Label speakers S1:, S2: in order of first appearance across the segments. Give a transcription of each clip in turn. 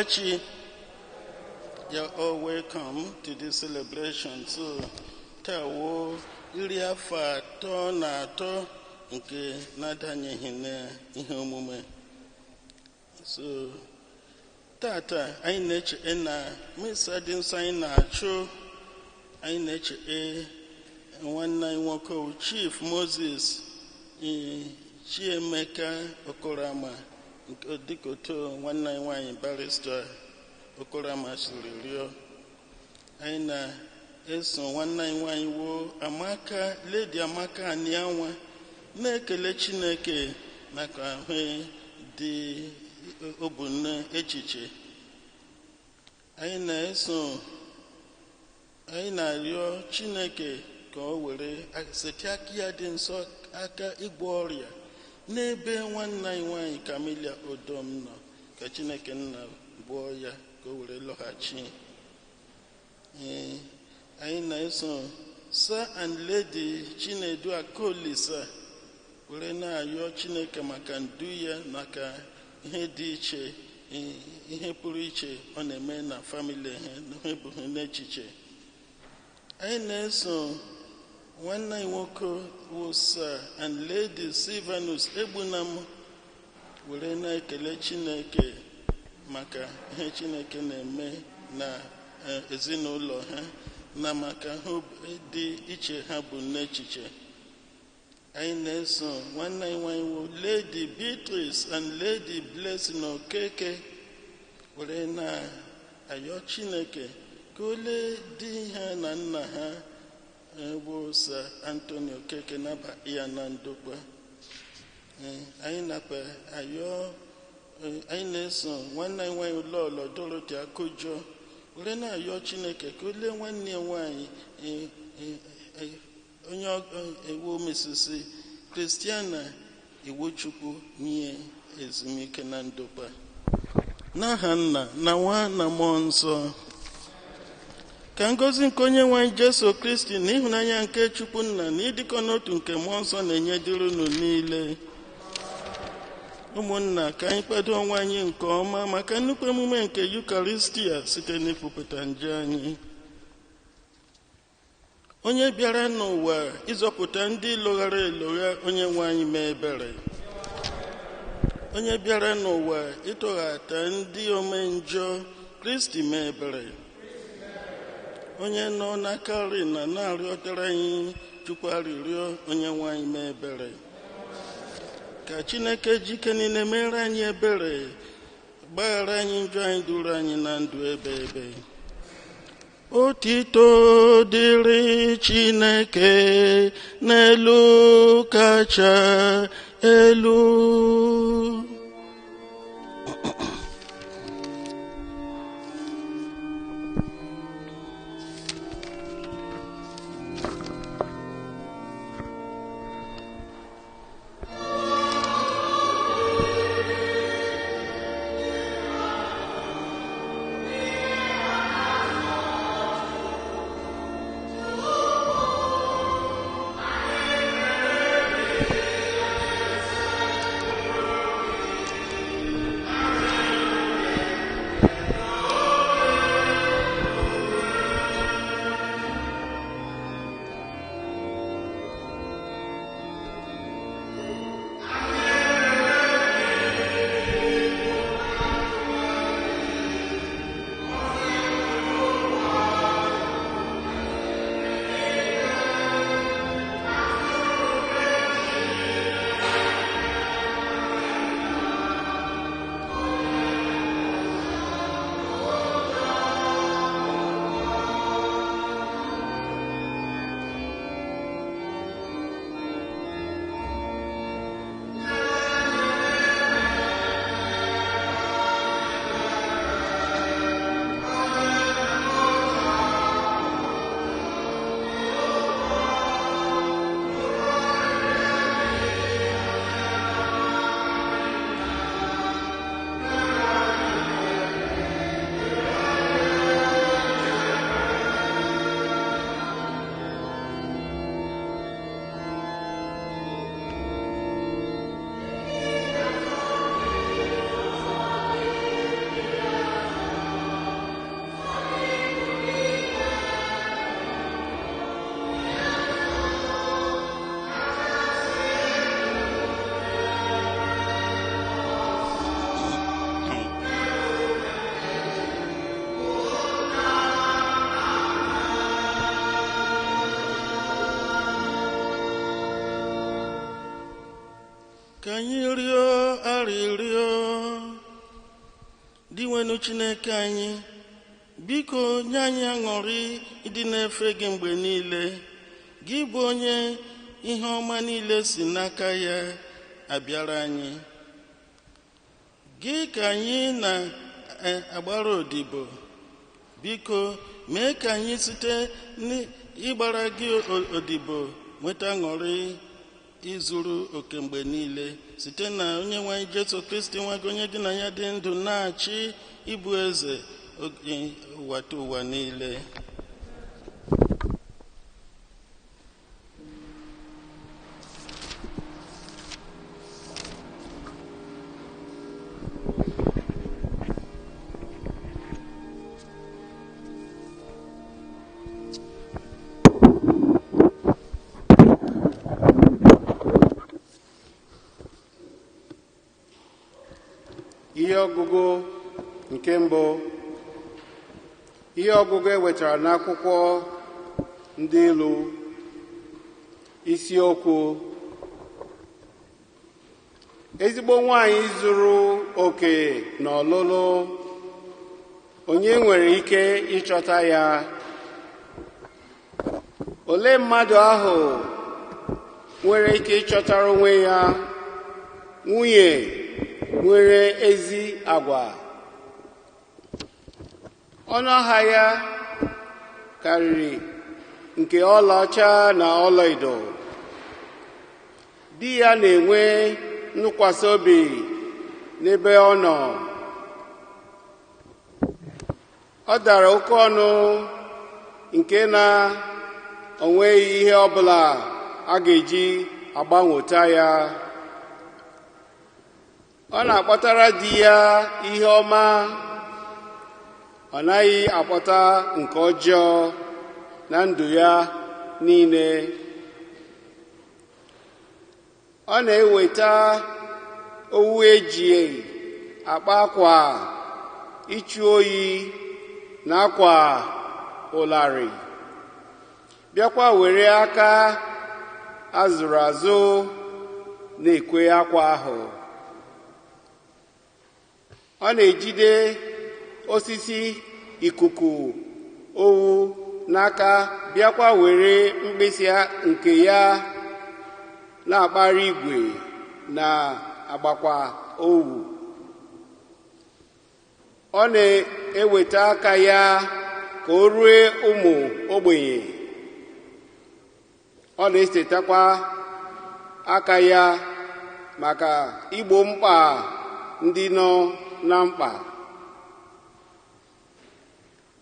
S1: Bọlachi. You're all welcome to this celebration. So, taa wo 33 nke na-adanyeghị n'ihe omume. So, tata anyị na-eche na misa dị nsọ anyị na-achụ, anyị na-eche nwanne anyị nwoke Chief Moses Chiemeka Okorama, dịka otu nwanne anyị nwaanyị Barrister Okorama siri rịọ. Anyị na-eso nwanne anyị nwaanyị wo Amaka, Lady Amaka Anianwa, na-ekele Chineke maka ahụ dị obunne echiche. Anyị na-eso, anyị na-arịọ Chineke ka o were sete aka ya dị nsọ, aka ịgwọ ọrịa n'ebe nwanne anyị nwaanyị Camilla Odom nọ, ka Chineke nna gwọọ ya ka o were lọghachi. Ee, anyị na-eso Sir and Lady Chinedu Akolisa were na-ayọ Chineke maka ndu ya, maka ihe dị iche, ihe pụrụ iche ọ na-eme na famili ha, ihe bụ ha n'echiche. Anyị na-eso nwanne anyị nwoke wụ Sir and Lady Silvanus Egbunam were na-ekele Chineke maka ihe Chineke na-eme na ezinụlọ ha, na maka ihe dị iche ha bụ n'echiche. Anyị na-eso nwanne anyị nwaanyị wụ Lady Beatrice and Lady Blessing Okeke were na-ayọ Chineke ka o lee di ha na nna ha bụ Sir Anthony Okeke naba ya na ndokwa. Anyị nakwa ayọ, anyị na-eso nwanne anyị nwaanyị Lọlọ Dorothy Akụjọ were na-ayọ Chineke ka o lee nwanne ya nwaanyị onye ewu Mrs. Christiana Iwuchukwu nye ezumike na ndokwa. N'aha Nna na Nwa na Mmụọ Nsọ. Ka ngọzi nke onye nwe anyị Jesu Kristi na ịhụnanya nke Chukwu Nna na ịdịkọ n'otu nke Mmụọ Nsọ na-enye dịrị unu niile. Ụmụnna, ka anyị kwado onwe anyị nke ọma maka nnukwu emume nke Yukaristia site n'ikwupụta nje anyị. Onye bịara n'ụwa ịzọpụta ndị lụghara elogha, onye nwe anyị mee ebere. Onye bịara n'ụwa ịtọghata ndị omenjọ, Kristi mee ebere. Onye nọ n'aka nri na na-arịọtere anyị Chukwu arịrịọ, onye nwe anyị mee ebere. Ka Chineke jike niile mere anyị ebere, gbaghara anyị njọ anyị, duru anyị na ndụ ebe ebe. Otito dịrị Chineke n'elu kacha elu. Ka anyị rịọ arịrịọ. Dinwenụ Chineke anyị, biko nye anyị aṅụrị ịdị na-efe gị mgbe niile, gị bụ onye ihe ọma niile si n'aka ya abịara anyị. Gị ka anyị na-agbara odibo, biko mee ka anyị site n'ịgbara gị odibo nweta aṅụrị izuru oke mgbe niile, site na onye nwe anyị Jesu Kristi nwa gị, onye gị na ya dị ndụ na-achị ịbụ eze ụwa ụwa niile.
S2: Ihe ọgụgụ nke mbụ. Ihe ọgụgụ e wetara n'akwụkwọ ndị ilu. Isiokwu: ezigbo nwanyị zuru oke n'ọlụlụ, onye nwere ike ịchọta ya? Olee mmadụ ahụ nwere ike ịchọtara onwe ya nwunye nwere ezi agwa? Ọnụ ahịa ya karịrị nke ọlaọcha na ọlaedo. Di ya na-enwe ntụkwasị obi n'ebe ọ nọ. Ọ dara oke ọnụ nke na o nweghị ihe ọbụla a ga-eji agbanweta ya. Ọ na-akpọtara di ya ihe ọma, ọ naghị akpọta nke ọjọọ na ndụ ya niile. Ọ na-eweta owu eji akpa akwa ịchụ oyi na akwa ụlarị, bịakwa were aka azụrụ azụ na-ekwe akwa ahụ. Ọ na-ejide osisi ikuku owu n'aka, bịakwa were mkpịsị nke ya na-akpara igwe na-agbakwa owu. Ọ na-eweta aka ya ka o rue ụmụ ogbenye. Ọ na-esetakwa aka ya maka igbo mkpa ndị nọ na mkpa.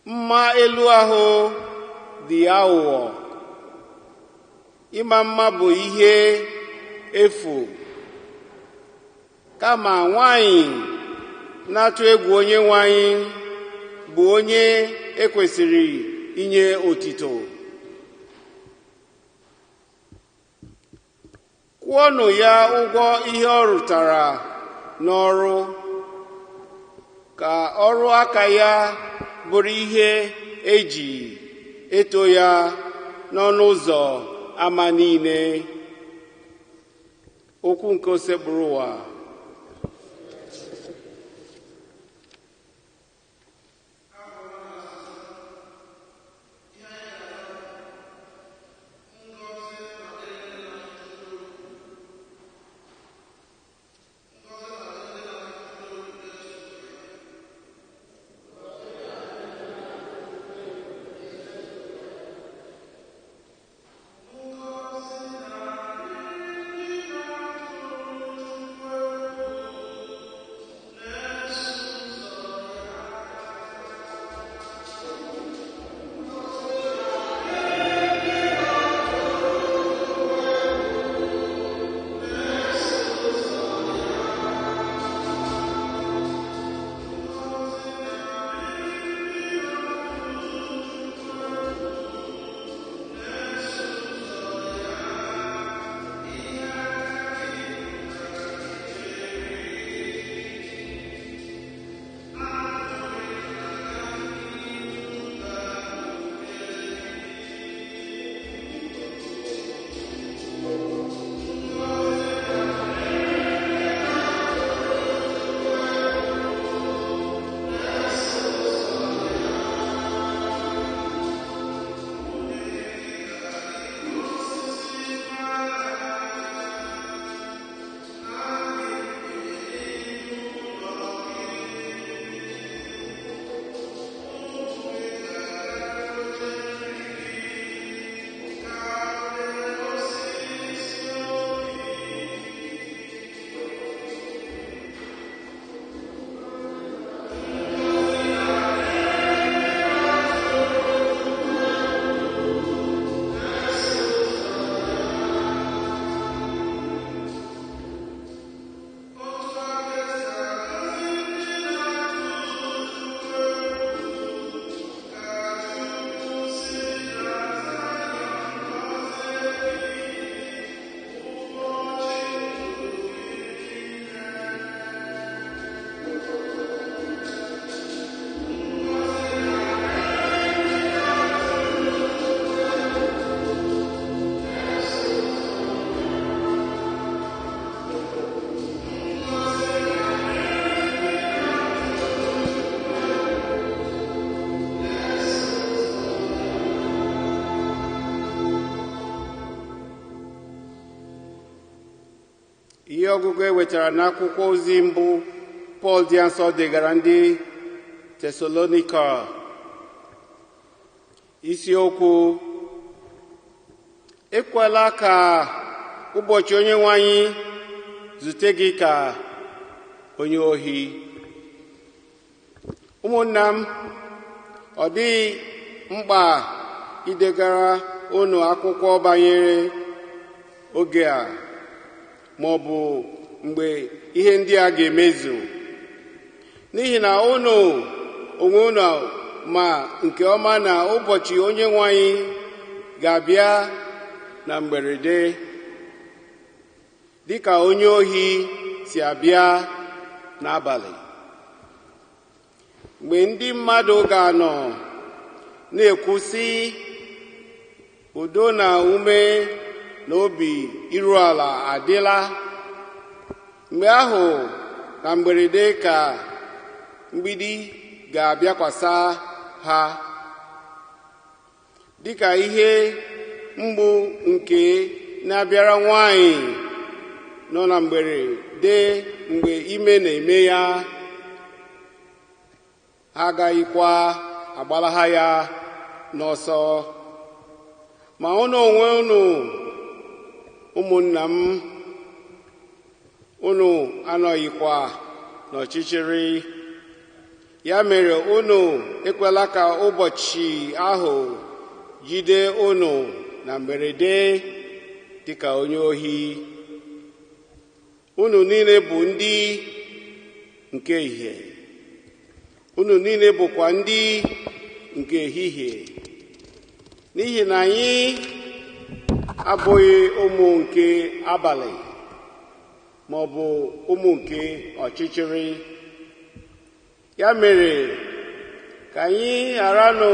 S2: Mma elu ahụ dị aghụghọ, ịma mma bụ ihe efu. Kama nwanyị na-atụ egwu onye nwanyị bụ onye ekwesịrị inye otito. Kwụọnụ ya ụgwọ ihe ọ rụtara n'ọrụ, ka ọrụ aka ya bụrụ ihe eji eto ya n'ọnụ ụzọ ama niile. Okwu nke osekpụrụ ụwa. Ihe ọgụgụ e wetara n'akwụkwọ ozi mbụ Pọl dị nsọ degara ndị Tesalonika. Isiokwu: ekwela ka ụbọchị Onyenwe anyị zute gị ka onye ohi. Ụmụnna m, ọ dịghị mkpa idegara unu akwụkwọ banyere oge a ma ọ bụ mgbe ihe ndị a ga-emezu, n'ihi na unu onwe unu ma nke ọma na ụbọchị Onyenwe anyị ga-abịa na mberede, dịka onye ohi si abịa n'abalị. Mgbe ndị mmadụ ga-anọ na-ekwu sị, "Udo na ume na obi iru ala adịla," mgbe ahụ na mberede ka mgbidi ga-abịakwasa ha, dịka ihe mgbu nke na-abịara nwanyị nọ na mberede mgbe ime na-eme ya. Ha agaghịkwa agbalaha ya n'ọsọ. Ma unu onwe unu, ụmụnna m, unu anọghịkwa n'ọchịchịrị. Ya mere, unu ekwela ka ụbọchị ahụ jide unu na mberede dịka onye ohi. Unu niile bụ ndị nke ìhè, unu niile bụkwa ndị nke ehihie, n'ihi na anyị abụghị ụmụ nke abalị ma ọ bụ ụmụ nke ọchịchịrị. Ya mere, ka anyị gharanụ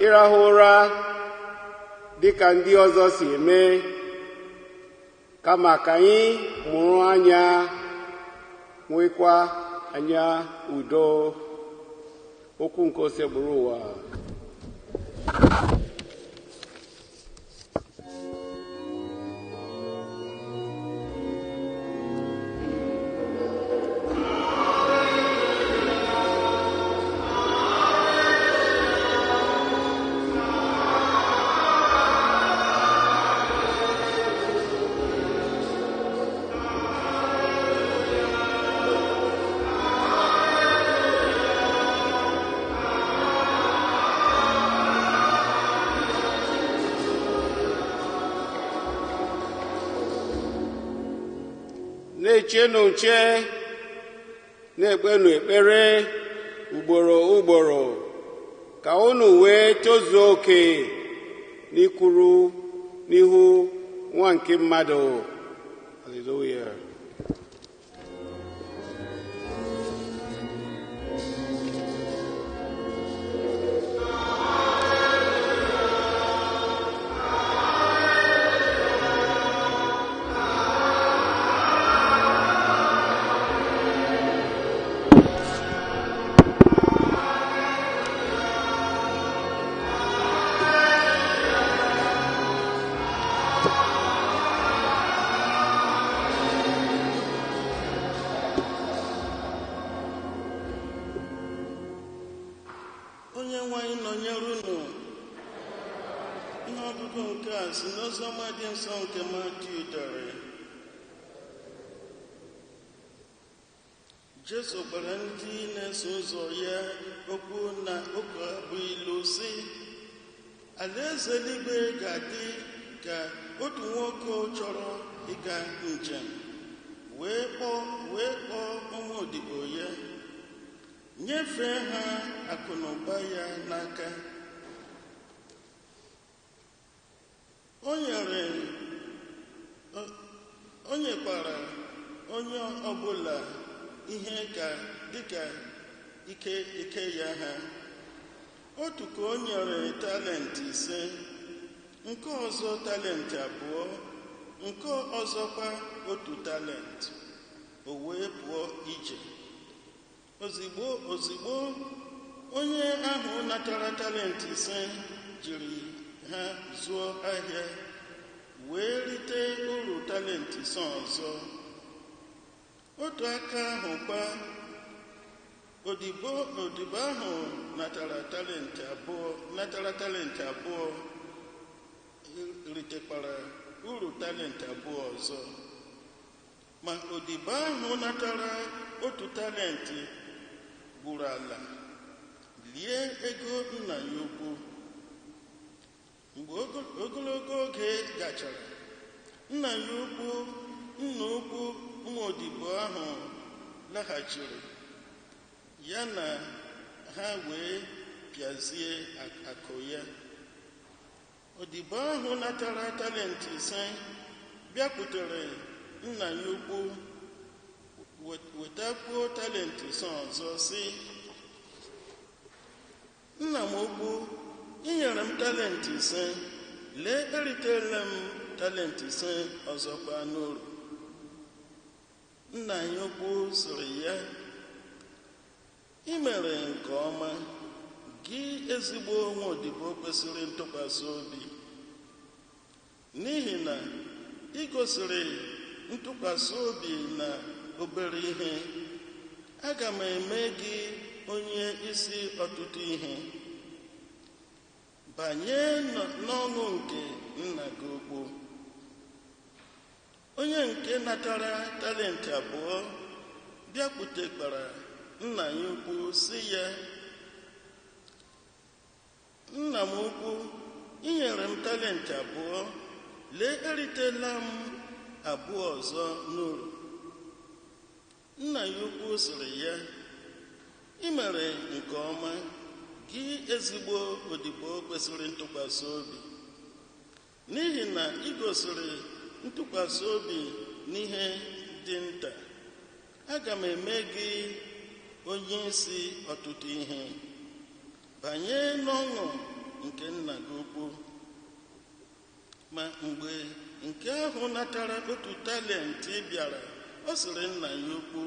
S2: ịrahụ ụra dịka ndị ọzọ si eme, kama ka anyị mụrụ anya, nwekwa anya udo. Okwu nke Osebụrụwa. Na-echenụ nche, na-ekpenụ ekpere ugboro ugboro, ka unu wee tozuo oke n'ikwuru n'ihu Nwa nke mmadụ. Haleluya.
S1: Onye nwe anyị nọnyere unu. Ihe ọgụgụ nke a si n'Oziọma dị nsọ nke Matiu dere. Jesu gwara ndị na-eso ụzọ ya okwu na ụka bụ ilu sị: "Alaeze eluigwe ga-adị ka otu nwoke chọrọ ịga njem, wee kpọọ ụmụ odibo ya, nyefee ha akụnụba ya n'aka. O nyekwara onye ọbụla ihe ka dịka ike ya ha. Otu ka o nyere talenti 5, nke ọzọ talenti 2, nke ọzọkwa otu talenti. O wee pụọ ije. Ozigbo ozigbo, onye ahụ natara talenti 5 jiri ha zụọ ahịa, wee rite uru talenti 5 ọzọ. Otu aka ahụ kwa, odibo ahụ natara talenti abụọ ritekwara uru talenti abụọ ọzọ. Ma odibo ahụ natara otu talenti gwuru ala, lie ego nna ya ukwu. Mgbe ogologo oge gachara, nna ukwu ụmụ odibo ahụ laghachiri, ya na ha wee pịazie akụ ya. Odibo ahụ natara talenti 5 bịakwutere nna ya ukwu, wetakwuo talenti 5 ọzọ, sị, nna m ukwu, ị nyere m talenti 5, lee eritela m talenti 5 ọzọkwa n'uru. Nna ya ukwu sịrị ya, ị mere nke ọma, gị ezigbo nwa odibo kwesịrị ntụkwasị obi, n'ihi na ị gosiri ntụkwasị obi na obere ihe, aga m eme gị onye isi ọtụtụ ihe. Banye n'ọṅụ nke nna gị ukwu. Onye nke natara talenti 2 bịakwutekwara nna ya ukwu, sị ya, nna m ukwu, ị nyere m talenti 2, lee eritela m 2 ọzọ n'uru. Nna ya ukwu sịrị ya, ị mere nke ọma, gị ezigbo odibo kwesịrị ntụkwasị obi, n'ihi na ị gosiri ntụkwasị obi n'ihe dị nta, aga m eme gị onye isi ọtụtụ ihe. Banye n'ọṅụ nke nna gị ukwu. Ma mgbe nke ahụ natara otu talenti bịara, ọ sịrị nna ya ukwu,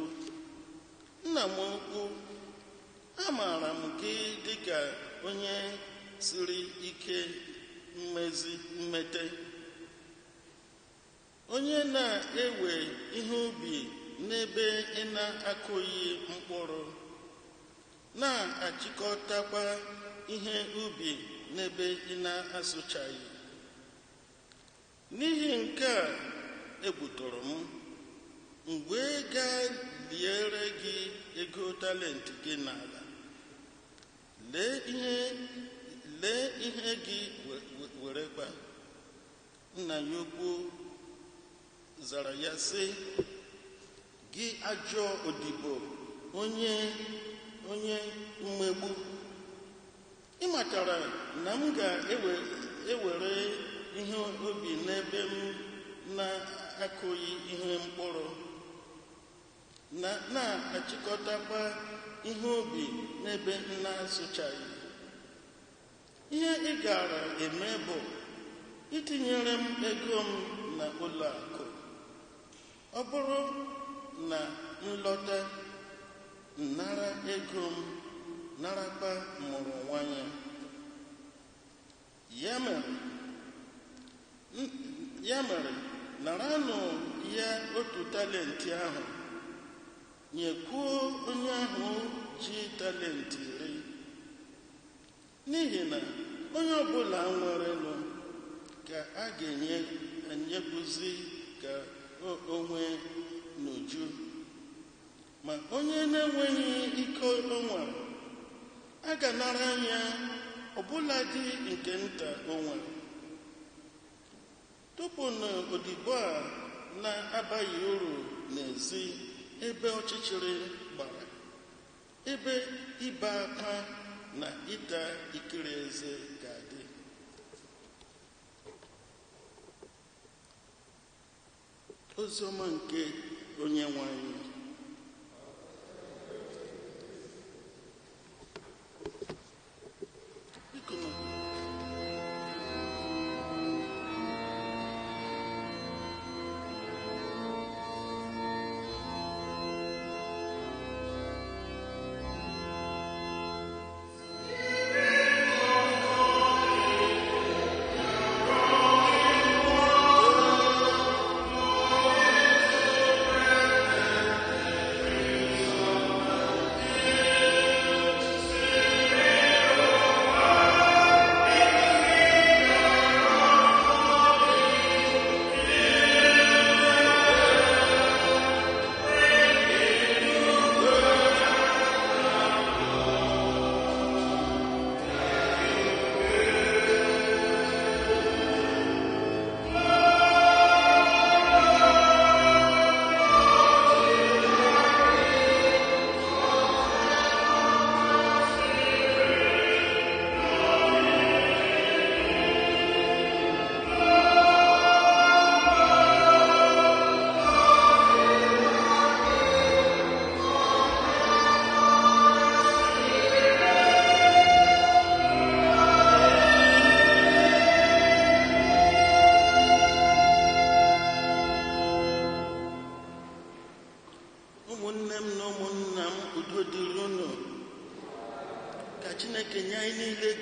S1: nna m ukwu, amaara m gị dịka onye siri ike mmete, onye na-ewe ihe ubi n'ebe ị na-akụghị mkpụrụ, na-achịkọtakwa ihe ubi n'ebe ị na-asụchaghị. N'ihi nke a egbutọrọ m, mgbe gaa liere gị ego talenti gị n'ala. Lee ihe gị werekwa. Nna ya ukwu zara ya sị, gị ajọ odibo, onye mmegbu, ị matara na m ga-ewere ihe ubi n'ebe m na-akụghị ihe mkpụrụ, na-achịkọtakwa ihe ubi n'ebe m na-asụchaghị. Ihe ị gara eme bụ itinyere m ego m na ụlọ akụ. Ọ bụrụ na nlọta, nara ego m, narakwa mụrụ nwanyị. Ya mere naranụ ya otu talenti ahụ, nyekwuo onye ahụ ji talenti 10. N'ihi na onye ọbụla nwerenụ ka a ga-enyekwuzi ka o nwee n'uju, ma onye na-enweghị ike o nwere, a ga-anara ya ọbụladị nke nta o nwere. Tupu na odibo a na-abaghị uru n'ezi ebe ọchịchịrị gbara, ebe ibe akwa na ịta ikiri eze ga-adị. Oziọma nke Onyenwe anyị.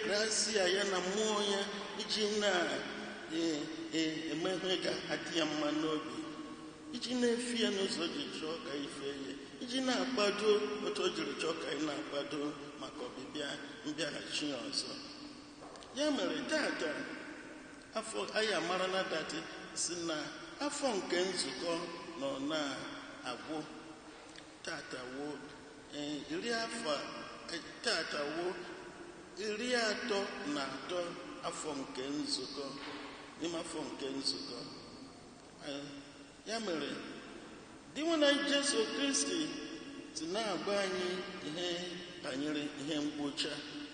S1: grasia ya na mmụọ ya iji na-eme ihe ga-adị ya mma n'obi, iji na-efe ya n'ụzọ o ji chọọ ka anyị fee ya, iji na-akwado otu o jiri chọọ ka anyị na-akwado maka ọbịbịa mbịaghachi ya ọzọ. Ya mere tata afọ anyị amara na dati si na afọ nke nzukọ nọ na-agwụ. Tata wo iri afọ, tata wo 33 afọ nke nzukọ, n'ime afọ nke nzukọ. Ya mere di nwe na Jesu Kristi si na-agwa anyị ihe banyere ihe ngwụcha,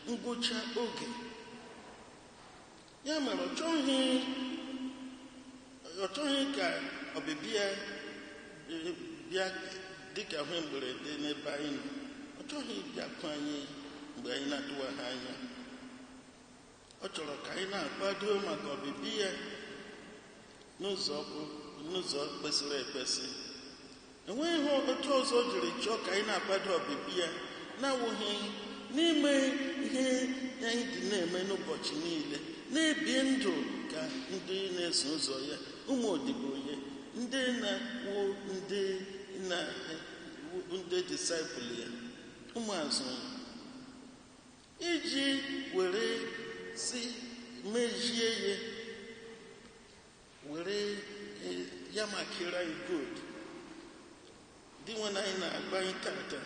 S1: ngwụcha oge. Ya mere ọ chọghị ka ọbịbịa bịa dịka ihe mberede n'ebe anyị nọ. Ọ chọghị ịbịakwa anyị mgbe anyị na-atụwaghị anya. Ọ chọrọ ka anyị na-akwado maka ọbịbịa ya n'ụzọ kwesịrị ekwesị. Enweghị ihe otu ọzọ jiri chọọ ka anyị na-akwado ọbịbịa ya na-awụghị n'ime ihe anyị dị na-eme n'ụbọchị niile, na-ebi ndụ ka ndị na-eso ụzọ ya, ụmụ odibo ya, ndị na-wụ ndị na ndị disciples ya, ụmụazụ ya, iji were si mejie ya, were ya makịrị anyị good. Dị nwe na anyị na-agba anyị tata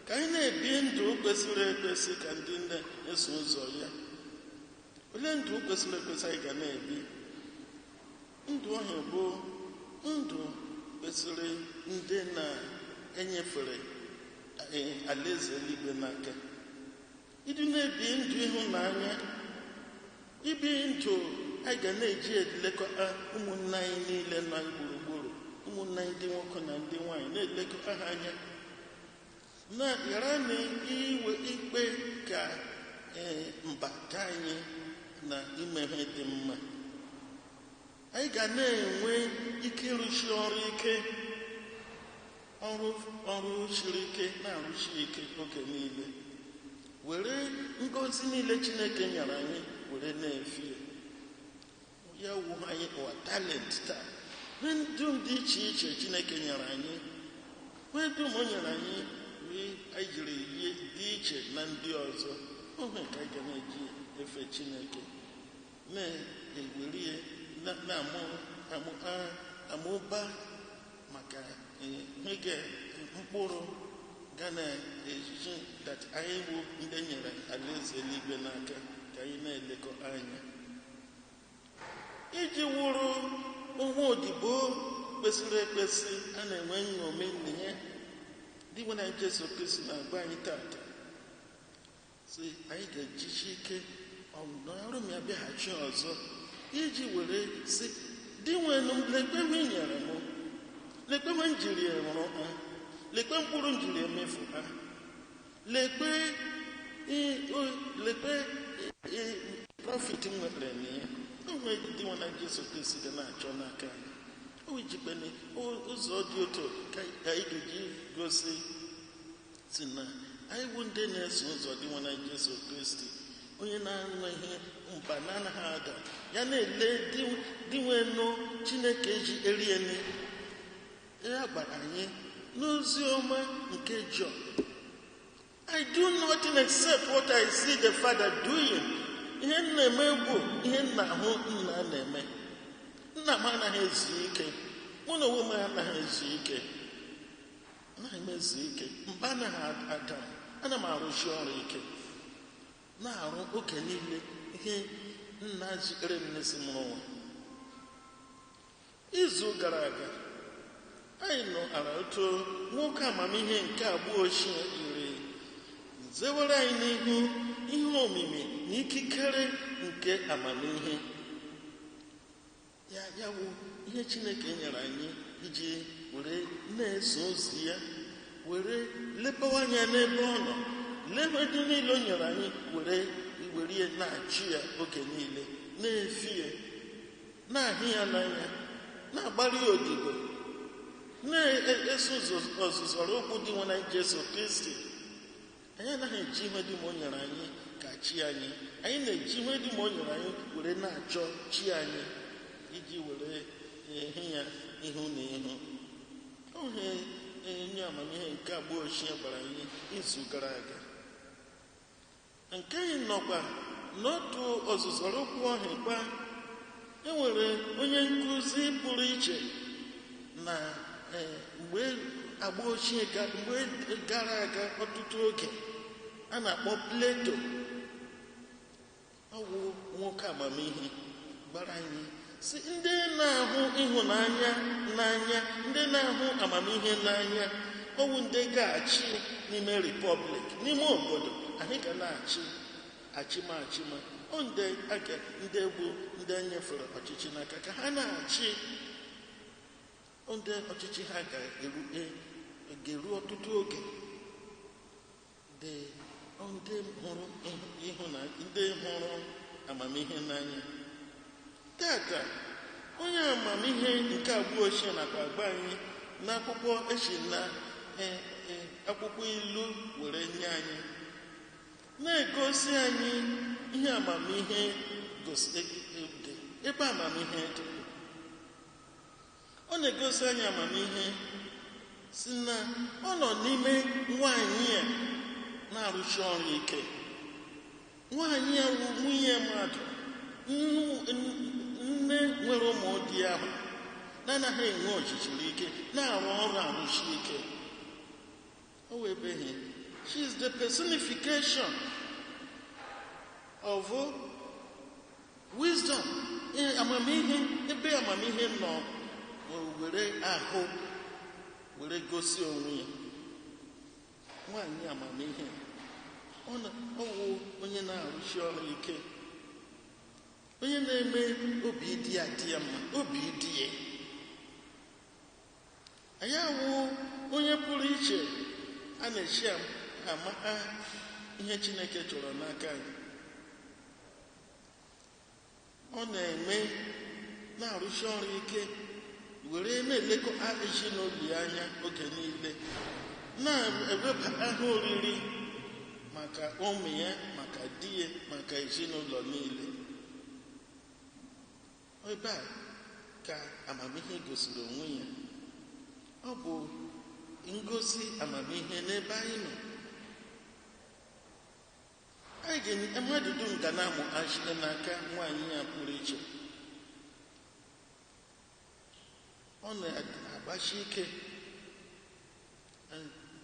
S1: ka anyị na-ebi ndụ kwesịrị ekwesị ka ndị na-eso ụzọ ya. Olee ndụ kwesịrị ekwesị anyị ga na-ebi? Ndụ ọhịa bụ ndụ kwesịrị ndị na-enyefere alaeze eluigwe n'aka. Ịdị na-ebi ndụ ịhụnanya, ibi ndụ anyị ga na-eji elekọta ụmụnne anyị niile nọ anyị gburugburu, ụmụnne anyị ndị nwoke na ndị nwaanyị, na-elekọta ha anya, na ghara na iwe ikpe ka mbata anyị na ime ihe dị mma. Anyị ga na-enwe ike ịrụsi ọrụ ike, ọrụ siri ike, na-arụsi ike oge niile, were ngọzi niile Chineke nyere anyị were na-efe ya. Wu anyị ụwa talent taa, ihe dum dị iche iche Chineke nyere anyị, ihe dum o nyere anyị wee anyị jiri yie dị iche na ndị ọzọ. Ohe ka anyị ga na-eji efe Chineke, na-ewere na-amụba maka ihe mkpụrụ ga na-eji that anyị bụ ndị nyere alaeze eluigwe n'aka ka anyị na-elekọ anya. Iji wụrụ onwe odibo kwesịrị ekwesị a na-enwe nṅomi na ya. Dị nwe na Jesu Kristi na-agba anyị tata sị anyị ga-ejichi ike ọrụ m ya bịaghachi ọzọ, iji were sị dị nwenu lekwe ihe i nyere m, lekwe ihe m jiri rụrụ ha, lekwe mkpụrụ m jiri emefu ha, lekwe lekwe profit m nwetara na ya. Onwe dị nwe na Jesu Kristi ga na-achọ n'aka anyị. O jikwana ụzọ dị otu ka anyị ga-eji gosi si na anyị bụ ndị na-eso ụzọ dị nwe na Jesu Kristi, onye na-enweghị mba na-anaghị ada ya, na-ele dị nwenụ Chineke ji eriene ya gbara anyị n'ozi ọma nke Jọn. I do nothing except what I see the Father doing. Ihe m na-eme bụ ihe m na-ahụ nna na-eme. Nna m anaghị ezu ike, mụ na onwe m anaghị ezu ike, anaghị m ezu ike, mba anaghị ada m, ana m arụsi ọrụ ike, na-arụ oge niile ihe nna jikere m n'isi m rụwa. Izu gara aga anyị nọ ara otu nwoke amamihe nke abụọ ochie iri zewere anyị n'ihu ihe omimi na ikikere nke amamihe ya, ya wụ ihe Chineke nyere anyị iji were na-eso ozi ya, were lebawa anya n'ebe ọ nọ, lebe ndị niile o nyere anyị, were were ya na-achụ ya oge niile, na-efi ya, na-ahụ ya n'anya, na-agbara ya odibo, na-eso ọzụzọrọ okwu dị nwe na Jesu Kristi. Anyị anaghị eji ihe dị ma o nyere anyị ga-achị anyị. Anyị na-eji ihe dum o nyere anyị were na-achọ chi anyị iji were hụ ya ihu na ihu. Ohe onye amamihe nke agba ochie gwara anyị izu gara aga. Nke anyị nọkwa n'otu ọzụzọrọ okwu ọhịa, e nwere onye nkụzi pụrụ iche na mgbe agba ochie, mgbe gara aga ọtụtụ oge, a na-akpọ Plato. Ọ wụ nwoke amamihe gbara anyị si ndị na-ahụ ịhụnanya n'anya, ndị na-ahụ amamihe n'anya, ọwụ ndị ga-achị n'ime republic, n'ime obodo anyị ga na-achị achịma achịma. Ọ ndị aga, ndị bụ ndị nyefere ọchịchị n'aka ka ha na-achị, ndị ọchịchị ha ga-eru ọtụtụ oge, dị ndị hụrụ ịhụnanya, ndị hụrụ amamihe n'anya. Tata onye amamihe nke abụọ ochie nakwa agba anyị n'akwụkwọ esi na akwụkwọ ilu were nye anyị, na-egosi anyị ihe amamihe dị, ebe amamihe dị. Ọ na-egosi anyị amamihe si na ọ nọ n'ime nwaanyị a na-arụsi ọrụ ike. Nwaanyị a wụ nwunye mmadụ, nne nwere ụmụ di ahụ na-anaghị enwe ọchịchịrị ike, na-arụ ọrụ arụsi ike. O webeghị. She is the personification of wisdom. Amamihe, ebe amamihe nọ were ahụ were gosi onwe ya. Nwaanyị amamihe, ọ wụ onye na-arụsi ọrụ ike, onye na-eme obi dị ya dị ya mma, obi dị ya. Anyị awụ onye pụrụ iche a na-echi ama ihe Chineke chọrọ n'aka anyị. Ọ na-eme na-arụsi ọrụ ike were na-elekọta ezinụlọ ya anya oge niile, na-eweba aha oriri maka ụmụ ya, maka di ya, maka ezinụlọ niile. Ebe a ka amamihe gosiri onwe ya. Ọ bụ ngosi amamihe n'ebe anyị nọ. Anyị ga mmadụ dum ga na-amụ ashị n'aka nwaanyị ya pụrụ iche. Ọ na-agbasi ike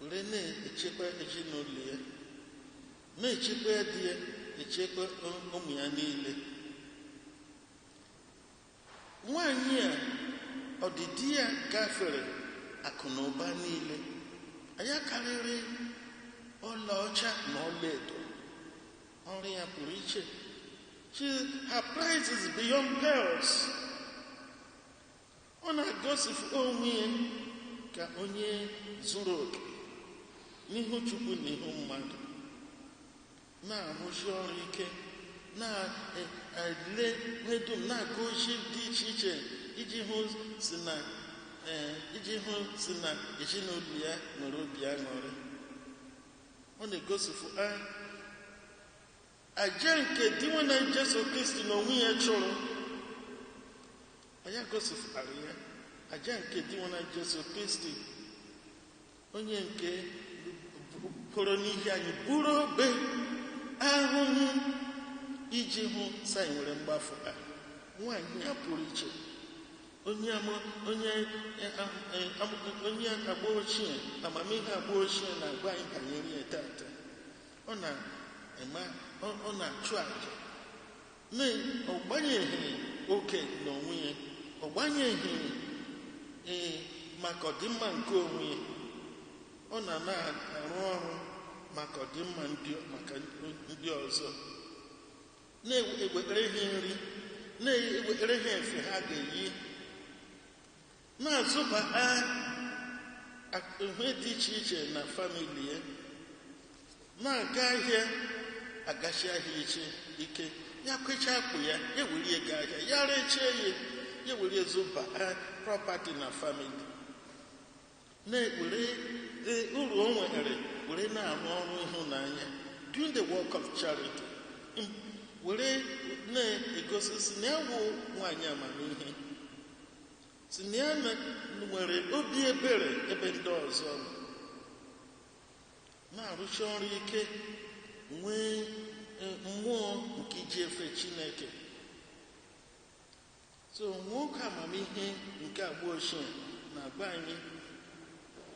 S1: were na-echekwa ezinụlọ ya, na-echekwa di ya, echekwa ụmụ ya niile. Nwaanyị a ọdịdị ya gafere akụ na ụba niile. Anya karịrị ọlaọcha na ọlaedo. Ọrụ ya pụrụ iche. Her price is beyond pearls. Ọ na-agosipụ onwe ya ka onye zuru oke n'ihu Chukwu na ihu mmadụ, na-arụsi ọrụ ike, na-ele ihe dum, na-agụ ozi dị iche iche iji hụ si na ezinụlọ ya nwere obi aṅụrị. Ọ na-egosipụ aja nke di nwe na Jesu Kristi na onwe ya chụrụ. Anya gosipụtara ya aja nke di nwe na Jesu Kristi, onye nke pụrụ n'ihi anyị buru obe ahụhụ iji hụ sa anyị nwere mgbafu. Nwaanyị a pụrụ iche, onye agba ochie, amamihe agba ochie na-agwa anyị banyere ya tata. Ọ na-achụ àjà, ọ gbanyeghị oke n'onwe ya, ọ gbanyeghị maka ọdịmma nke onwe ya. Ọ na-arụ ọrụ maka ọdịmma maka ndị ọzọ, na-ewetara ha nri, na-ewetara ha efe ha ga-eyi, na-azụba ihe dị iche iche na famili ya, na-aga ahịa agachi ahịa iche ike, ya kwecha akpụ ya, ya were ego ahịa ya rechie ya, ya were zụba property na famili, na-ewere uru o nwere were na-arụ ọrụ ịhụnanya Doing the work of charity, were na-egosi si na ya wụ nwaanyị amamihe, si na ya nwere obi ebere ebe ndị ọzọ nọ, na-arụsi ọrụ ike, nwee mmụọ nke iji efe Chineke. So nwoke amamihe nke agba ochie na-agba anyị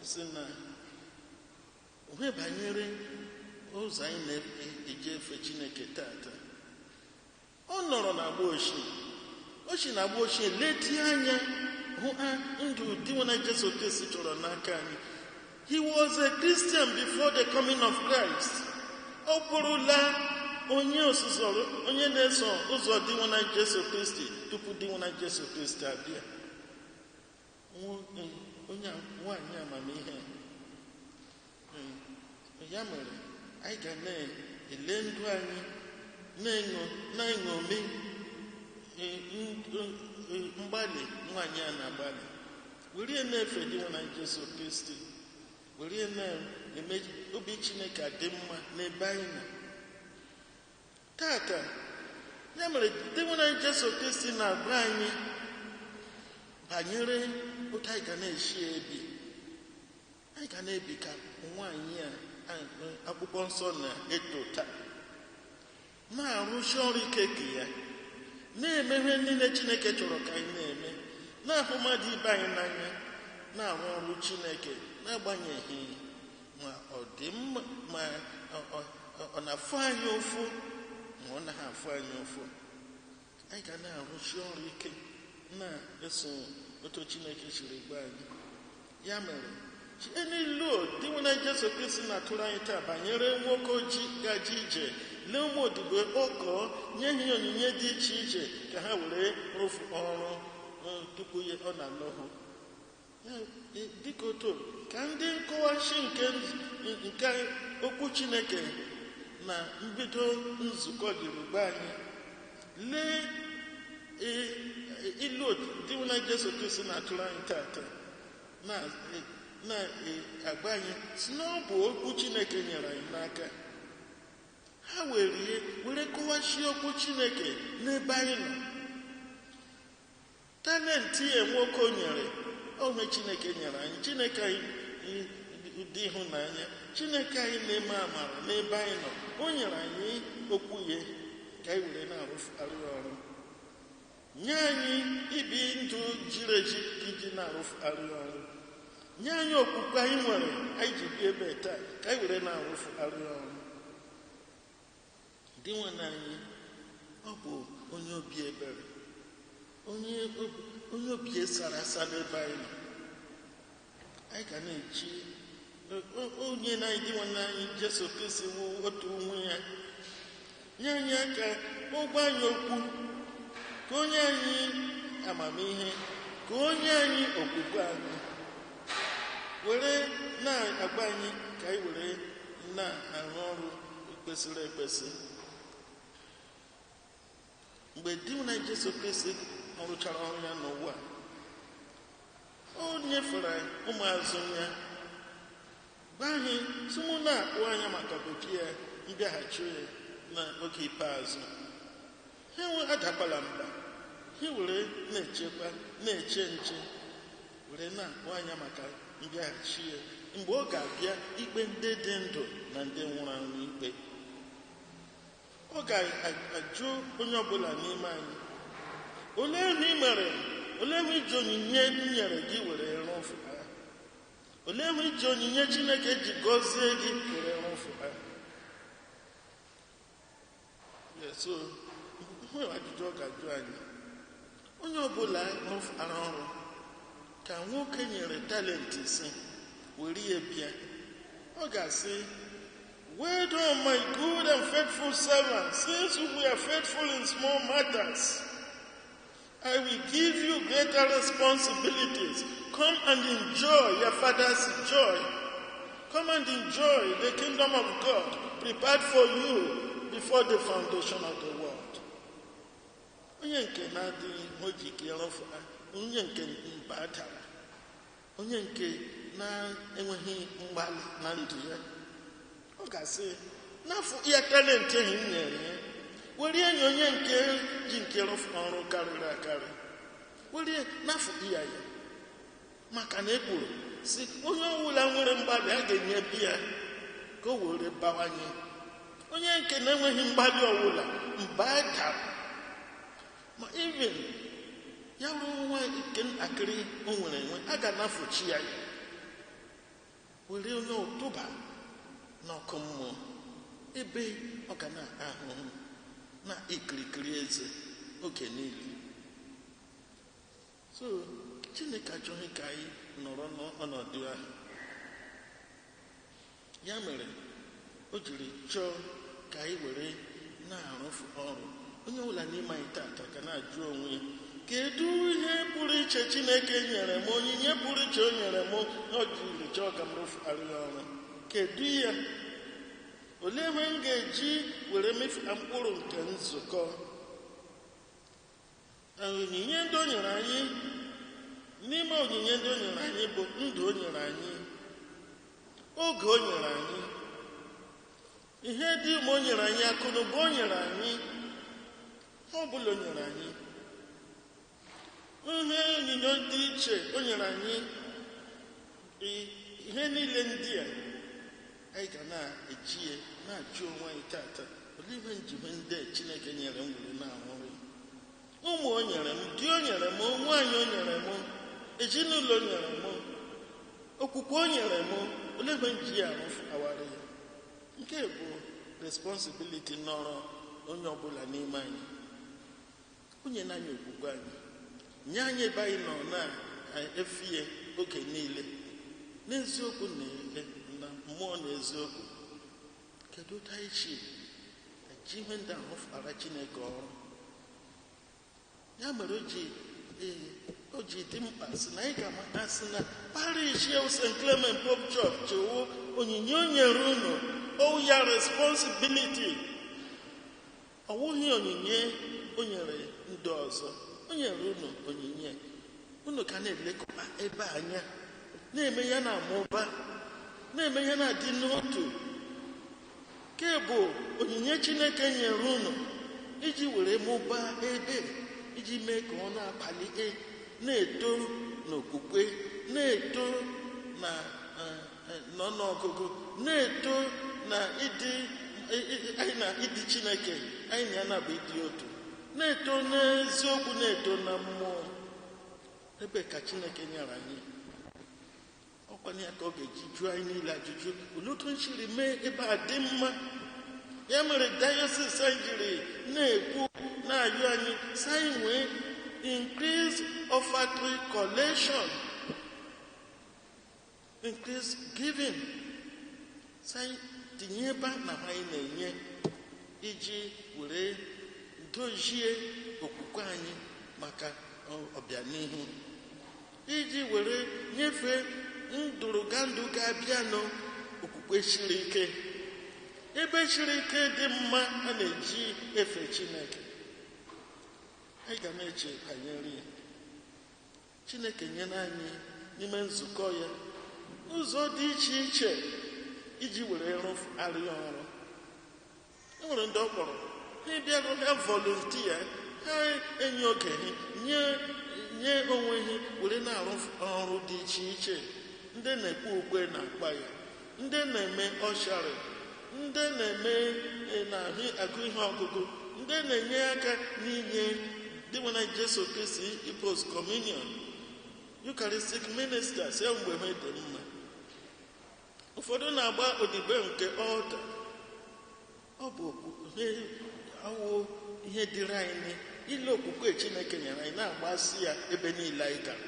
S1: si na onwe banyere ụzọ anyị na-eji efe Chineke tata. Ọ nọrọ na agba ochie, o si na agba ochie letie anya hụ ha ndụ Dinwenụ Jesu Kristi chọrọ n'aka anyị. He was a Christian before the coming of Christ. Ọ bụrụla onye osụzọ, onye na-eso ụzọ Dinwenụ Jesu Kristi tupu Dinwenụ Jesu Kristi abịa. Onye nwaanyị amamihe. Ya mere anyị ga na-ele ndụ anyị na-eṅomi mgbalị nwaanyị a na-agbalị, were na-efe Dinwenụ Jesu Kristi, were na-eme obi Chineke adị mma n'ebe anyị nọ tata. Ya mere Dinwenụ Jesu Kristi na-agwa anyị banyere otu anyị ga na-esi ebi. Anyị ga na-ebi ka nwaanyị a akwụkwọ nsọ na-eto taa, na-arụsi ọrụ ike ka ya, na-eme ihe niile Chineke chọrọ ka anyị na-eme, na-ahụ mmadụ ibe anyị n'anya, na-arụ ọrụ Chineke n'agbanyeghị ma ọ dị mma, ma ọ na-afụ anyị ụfụ, ma ọ naghị afụ anyị ụfụ. Anyị ga na-arụsi ọrụ ike na-eso otu Chineke siri gwa anyị. Ya mere n'ilu Dinwenụ Jesu Kristi na-atụrụ anyị taa banyere nwoke ojii gaje ije lee ụmụ odibo kpọkọọ, nye ha onyinye dị iche iche ka ha were rụfu ọrụ tupu ọ na-alụ. Dịka otu ka ndị nkọwachi nke okwu Chineke na mbido nzukọ jiri gba anyị, lee ilu Dinwenụ Jesu Kristi na-atụrụ anyị tata na-agba anyị si na ọ bụ okwu Chineke nyere anyị n'aka. Ha were ihe were kọwachie okwu Chineke n'ebe anyị nọ. Talenti ya nwoke nyere onwe Chineke nyere anyị, Chineke anyị dị ịhụnanya, Chineke anyị na-eme amara n'ebe anyị nọ. O nyere anyị okwu ya ka anyị were na-arụ ọrụ, nye anyị ibi ndụ jiri eji iji na-arụ ọrụ, nye anyị okwukwe anyị nwere anyị ji bi ebe taa ka anyị were na-arụ ọrụ. Dinwenụ anyị ọ bụ onye obi ebere, onye obi sara asa n'ebe anyị nọ. Anyị ga na-eji onye na anyị Dinwenụ anyị Jesu Kristi wụ otu nwa ya, nye anyị aka ụgwọ anyị okwu, ka onye anyị amamihe, ka onye anyị okwukwe anyị, were na-agba anyị ka anyị were na-arụ ọrụ kwesịrị ekwesị. Mgbe Dinwenụ Jesu Kristi rụchara ọrụ ya n'ụwa, o nyefere ụmụazụ ya, gwa anyị sị mụ na-akpụ anya maka ọbịbịa ya, mbịaghachi ya n'oge ikpeazụ. Ha adakwala mba, ha were na-echekwa, na-eche nche, were na-akpụ anya maka mbịaghachi ya mgbe ọ ga-abịa ikpe ndị dị ndụ na ndị nwụrụ anwụ ikpe. Ọ ga-ajụ onye ọbụla n'ime anyị, olee ihe ị mere? Olee ihe iji onyinye m nyere gị were rụfụta? Olee ihe iji onyinye Chineke ji gọzie gị were rụfụta? So hụ ajụjụ ọ ga-ajụ anyị. Onye ọbụla rụfụtara ọrụ ka nwoke nyere talenti ise were ya bịa, ọ ga-asị, "Well done, my good and faithful servant. Since we are faithful in small matters, I will give you greater responsibilities. Come and enjoy your father's joy. Come and enjoy the kingdom of God prepared for you before the foundation of the world." Onye nke na-adịghị o ji ike rụfụta, onye nke mba dara, onye nke na-enweghị mgbalị na ndụ ya, ọ ga-asị, N'afọ ya talent ahụ m nyere ya, were enyi onye nke ji nke rụfu ọrụ karịrị akarị, were n'afọ ya ya. Maka na e kwuru si onye ọbụla nwere mgbalị a ga-enye biya ka o were bawanye. Onye nke na-enweghị mgbalị ọbụla mba dara. Ma even ya bụrụ nwa nke ntakịrị o nwere enwe, a ga-anafuchi ya ya were onye ụtụba n'ọkụ mmụọ, ebe ọ ga na-ahụhụ na ikirikiri eze oge niile. So Chineke achọghị ka anyị nọrọ n'ọnọdụ ahụ. Ya mere o jiri chọọ ka anyị were na-arụfu ọrụ. Onye ọbụla n'ime anyị tata ga na-ajụ onwe ya, kedu ihe pụrụ iche Chineke nyere m, onyinye pụrụ iche o nyere m o jiri chọọ ka m rụfụgharị ya ọrụ? Kedu ya? Olee ihe m ga-eji were mefụta mkpụrụ nke nzukọ? Onyinye ndị o nyere anyị, n'ime onyinye ndị o nyere anyị bụ ndụ o nyere anyị, oge o nyere anyị, ihe dị ume o nyere anyị, akụnụba o nyere anyị, ọ bụla o nyere anyị, ihe onyinye dị iche o nyere anyị, ihe niile ndị a anyị ga na-eji ya na-ajụ onwe anyị tata, olee ihe njiwe ndị a Chineke nyere m were na-arụ? Ụmụ o nyere m, di o nyere m, nwaanyị o nyere m, ezinụlọ o nyere m, okwukwe o nyere m, olee ihe nji ya arụfawara ya? Nke bụ responsibility nọrọ onye ọbụla n'ime anyị. Onye na-anyị okwukwe anyị, nye anyị ebe anyị nọ na-efie oge niile n'eziokwu na mmụọ na eziokwu. Kedu otu anyị si eji ihe ndị ahụ fara Chineke ọrụ? Ya mere o ji dị mkpa sị na anyị ga-amata sị na parish St. Clement Pope Church wụ onyinye o nyere unu, o ya responsibility. Ọ wụghị onyinye o nyere ndị ọzọ, o nyere unu onyinye. Unu ka na-elekọta ebe anya, na-eme ya na-amụba, na-eme ya na-adị n'otu. Nke bụ onyinye Chineke nyere unu iji were mụbaa ebe, iji mee ka ọ na-akpali, na-eto n'okwukwe, na-eto na n'ọnụọgụgụ, na-eto na ịdị anyị na ịdị Chineke anyị na ya na-abụ ịdị otu, na-eto n'eziokwu, na-eto na mmụọ. Ebe ka Chineke nyere anyị, ọkwana ya ka ọ ga-eji jụọ anyị niile ajụjụ, olee otu nchiri mee ebe a dị mma? Ya mere diocese anyị jiri na-ekwu na-ayọ anyị sị anyị nwee increase offertory collection, increase giving, sị anyị tinye ebe na anyị na-enye iji were dozie okwukwe anyị maka ọbịanihu, iji were nyefee ndụrụgandụ ga-abịanụ okwukwe siri ike, ebe siri ike dị mma a na-eji efe Chineke. Anyị ga na-eche banyere ya. Chineke nyere anyị n'ime nzukọ ya ụzọ dị iche iche iji were rụgharị ọrụ. E nwere ndị ọ kpọrọ ha bịarụ, ha volunteer, ha enye oge ha nye onwe ha were na-arụ ọrụ dị iche iche. Ndị na-ekpe ukwe na-akpa ya, ndị na-eme ọsharị, ndị na-eme na-ahụ agụ ihe ọgụgụ, ndị na-enye aka n'inye dịnwana Jesu Kristi post communion, Eucharistic ministers ya mgbe ha dị mma. Ụfọdụ na-agba odibo nke altar. Ọ bụ awụ ihe dịrị anyị ile okwukwe Chineke nyere anyị na-agbasi ya ebe niile anyị gara.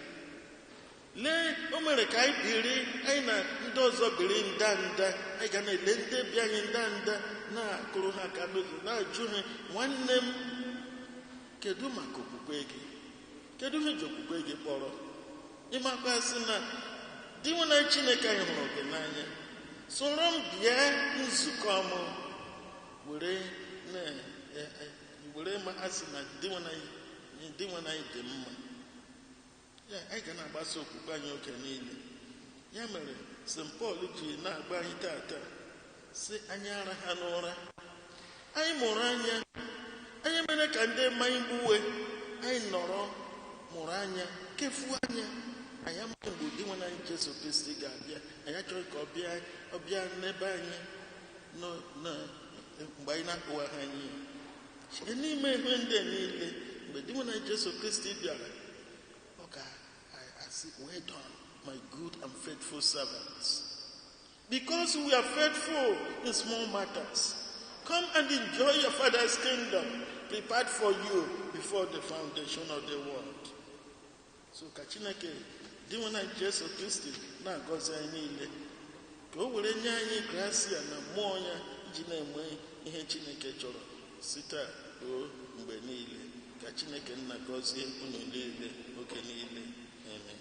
S1: Lee, o mere ka anyị biri, anyị na ndị ọzọ biri ndanda. Anyị ga na-ele ndị bi anyị ndanda, na-akụrụ ha aka n'ụzọ, na-ajụ ha, nwanne m, kedu maka okwukwe gị? Kedu ihe ji okwukwe gị kpọrọ? Ịmakwa sị na di nwe na Chineke anyị hụrụ gị n'anya, soro m bịa nzukọ m, were ma asị na di nwe anyị dị mma. Ya anyị ga na-agbasa okwukwe anyị oge niile. Ya mere St. Paul ji na-agba anyị tata si anyị ara ha n'ụra. Anyị mụrụ anya, anyị mere ka ndị mmanya gbuwe, anyị nọrọ mụrụ anya, kefuo anya. Anyị amaghị mgbe ụdị nwe anyị Jesu Kristi ga-abịa. Anyị achọghị ka ọ bịa n'ebe anyị mgbe anyị na-akpụwa ha anyị. N'ime ihe ndị a niile, mgbe di nwe anyị Jesu Kristi bịara, ọ ga-asị, well done, my good and faithful servants. Because we are faithful in small matters, come and enjoy your Father's kingdom prepared for you before the foundation of the world. So ka Chineke dị nwe na Jesu Kristi na-agọzi anyị niile, ka o were nye anyị grasia na mmụọ ya iji na-eme ihe Chineke chọrọ site ruo mgbe niile. Ka Chineke nna gọzie unu niile oge niile. Amen.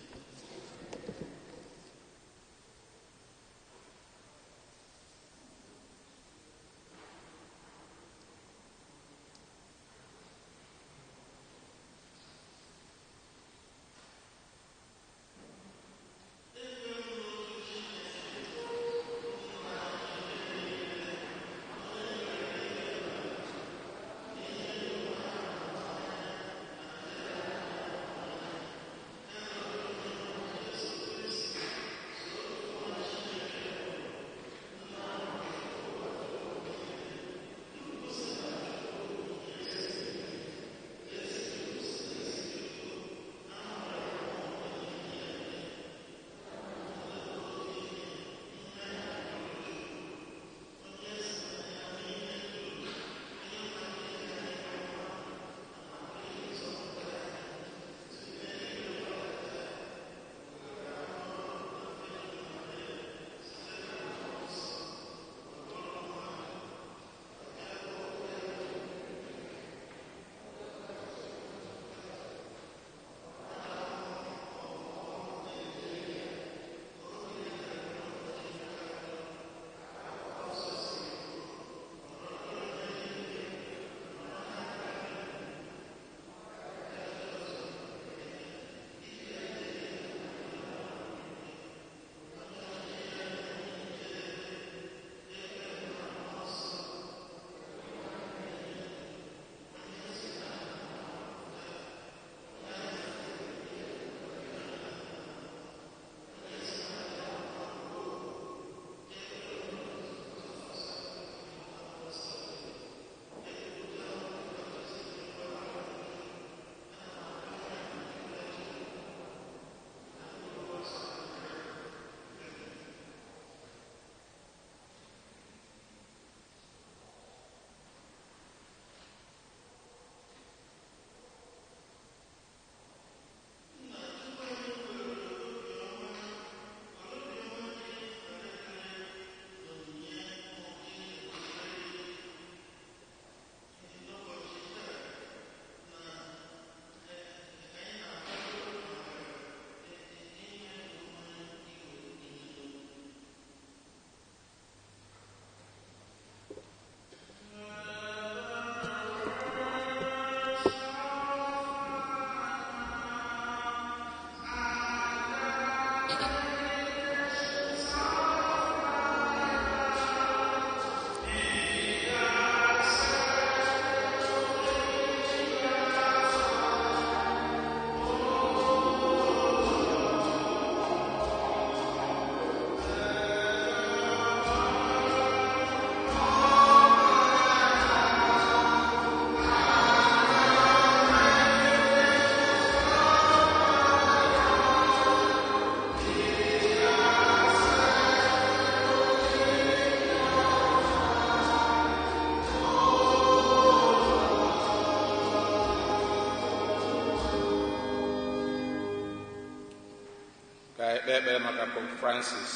S3: Ekpe ekpere maka Pope Francis,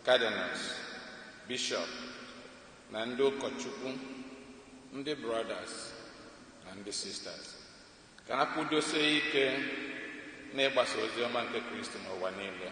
S3: Cardinals, Bishop na ndị ụkọchukwu, ndị brothers na ndị sisters, ka ha kwudosie ike n'ịgbasa ozi ọma nke Kristi n'ụwa niile.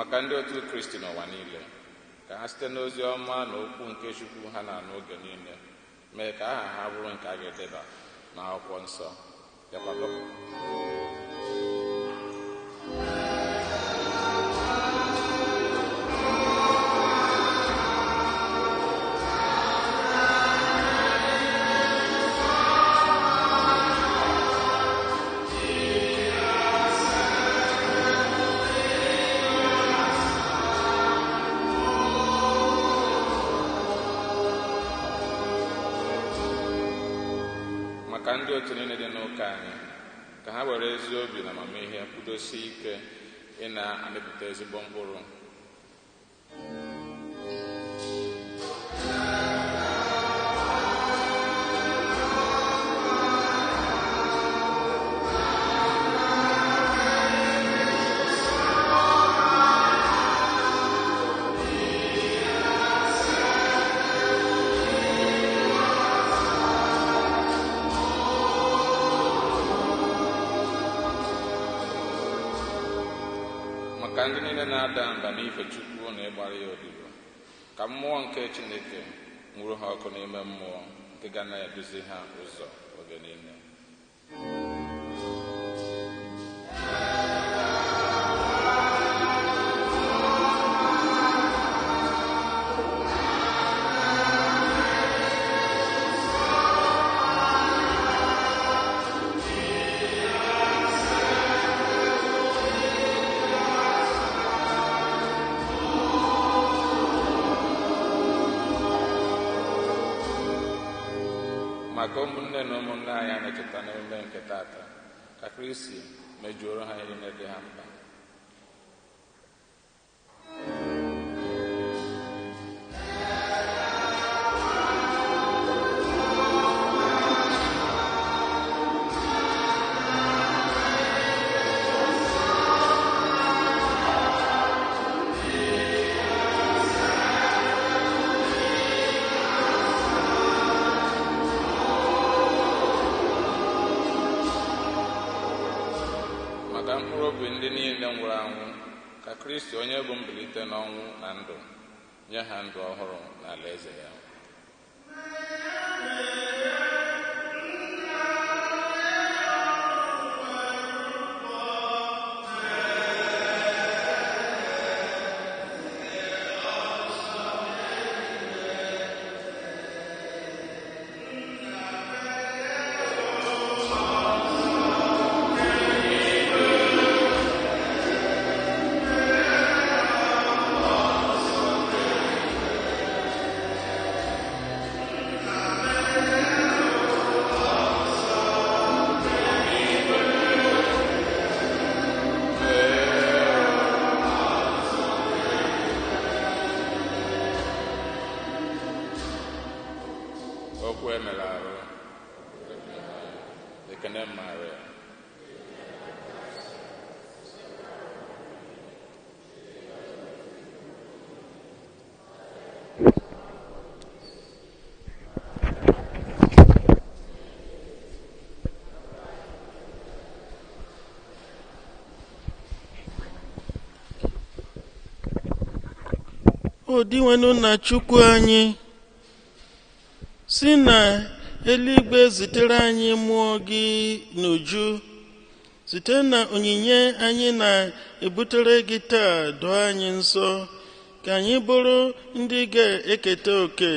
S3: Maka ndị otu Kristi n'ụwa niile, ka ha site n'ozi ọma na okwu nke Chukwu ha na-anụ oge niile mee ka aha ha bụrụ nke a ga-edeba n'akwụkwọ nsọ. Bịakwa maka ndị otu niile dị n'ụka anyị, ka ha were ezi obi na amamihe kwudosie ike ị na-amịpụta ezigbo mkpụrụ. Maka ndị niile na-ada mba n'ife Chukwu na ịgbara ya odibo, ka mmụọ nke Chineke nwuru ha ọkụ n'ime mmụọ nke ga na-eduzi ha ụzọ oge niile. Maka ụmụnne na ụmụnne anyị a na-echeta n'emume nke tata, ka Kristi mejuoro ha ihe niile dị ha mkpa. Maka mkpụrụ obi ndị niile nwụrụ anwụ, ka Kristi onye bụ mbilite n'ọnwụ na ndụ nye ha ndụ ọhụrụ n'alaeze ya. Okwu emere arụ. Ekene Maria.
S1: O Dinwenụ na Chukwu anyị, si na eluigwe zitere anyị mmụọ gị n'uju, site na onyinye anyị na-ebutere gị taa doo anyị nsọ, ka anyị bụrụ ndị ga-eketa oke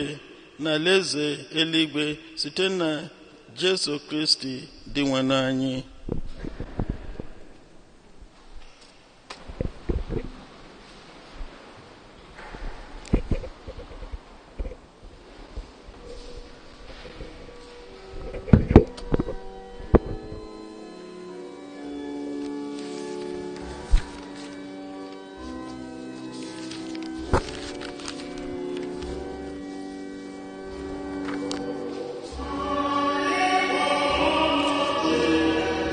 S1: n'alaeze eluigwe site na Jesu Kristi Dinwenụ anyị.
S3: Amen.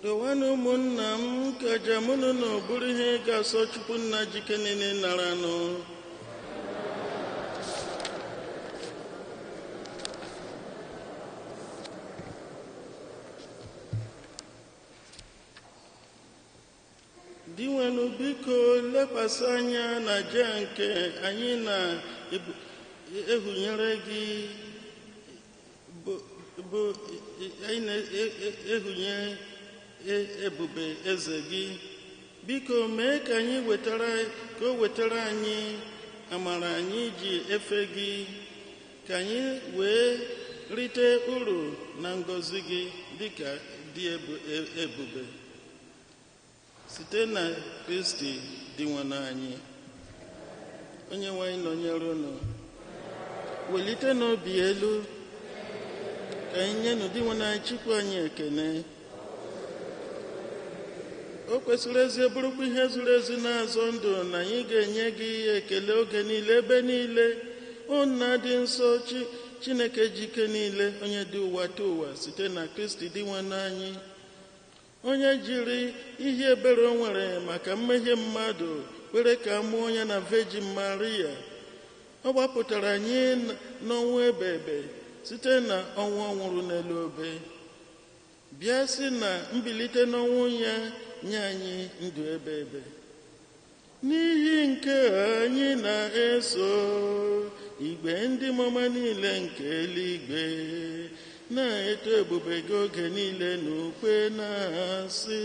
S1: Dowanụ ụmụnna m ka aja mụ na unu bụrụ ihe ga-asọ Chukwu nna jike niile naranụ. Dinwenụ, biko lekwasị anya na aja nke anyị na-ehunyere gị bụ anyị na-ehunye ebube eze gị. Biko mee ka anyị wetara ka o wetara anyị amara anyị ji efe gị, ka anyị wee rite uru na ngọzi gị dịka dị ebube site na Kristi Dinwenụ anyị. Onye nwe anyị nọnyere unu. Welite n'obi elu ka anyị nyenụ Dinwenụ anyị Chukwu anyị ekene. O kwesịrị ezi bụrụkwa ihe zuru ezu na-azọ ndụ na anyị ga-enye gị ekele oge niile ebe niile. O Nna dị nsọ, Chineke jike niile, onye dị ụwa ta ụwa, site na Kristi Dinwenụ anyị, onye jiri ihe ebere o nwere maka mmehie mmadụ kwere ka a mụọ ya na Virgin Maria. Ọ gbapụtara anyị n'ọnwụ ebe ebe site na ọnwụ ọ nwụrụ n'elu obe, bịa sị na mbilite n'ọnwụ ya nye anyị ndụ ebe ebe. N'ihi nke anyị na-eso igwe ndị mama niile nke eluigwe na-eto ebube gị oge niile n'ukwe na-asị: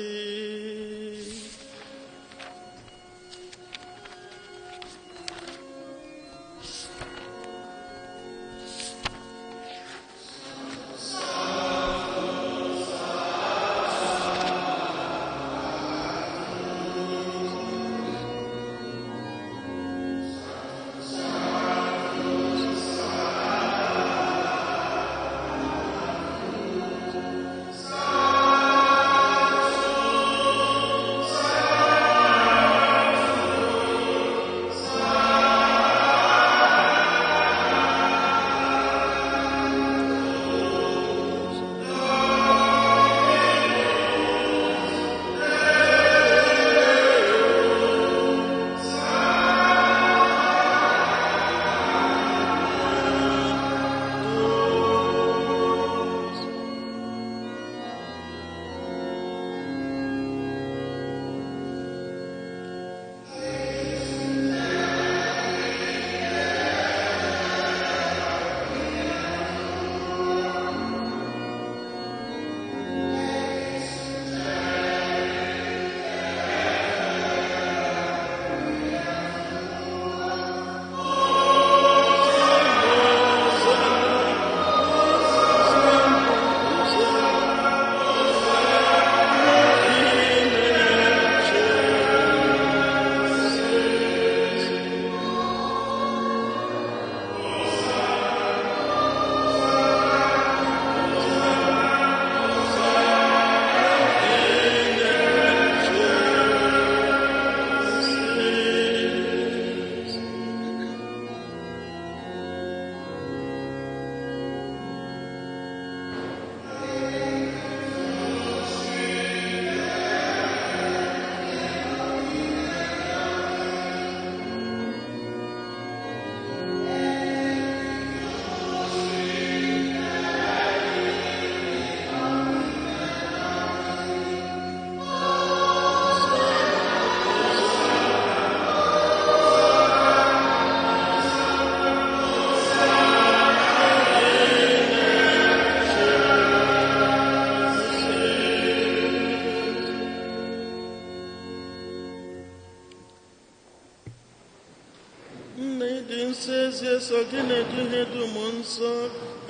S1: Nsọ gị na-edu ihe dum nsọ,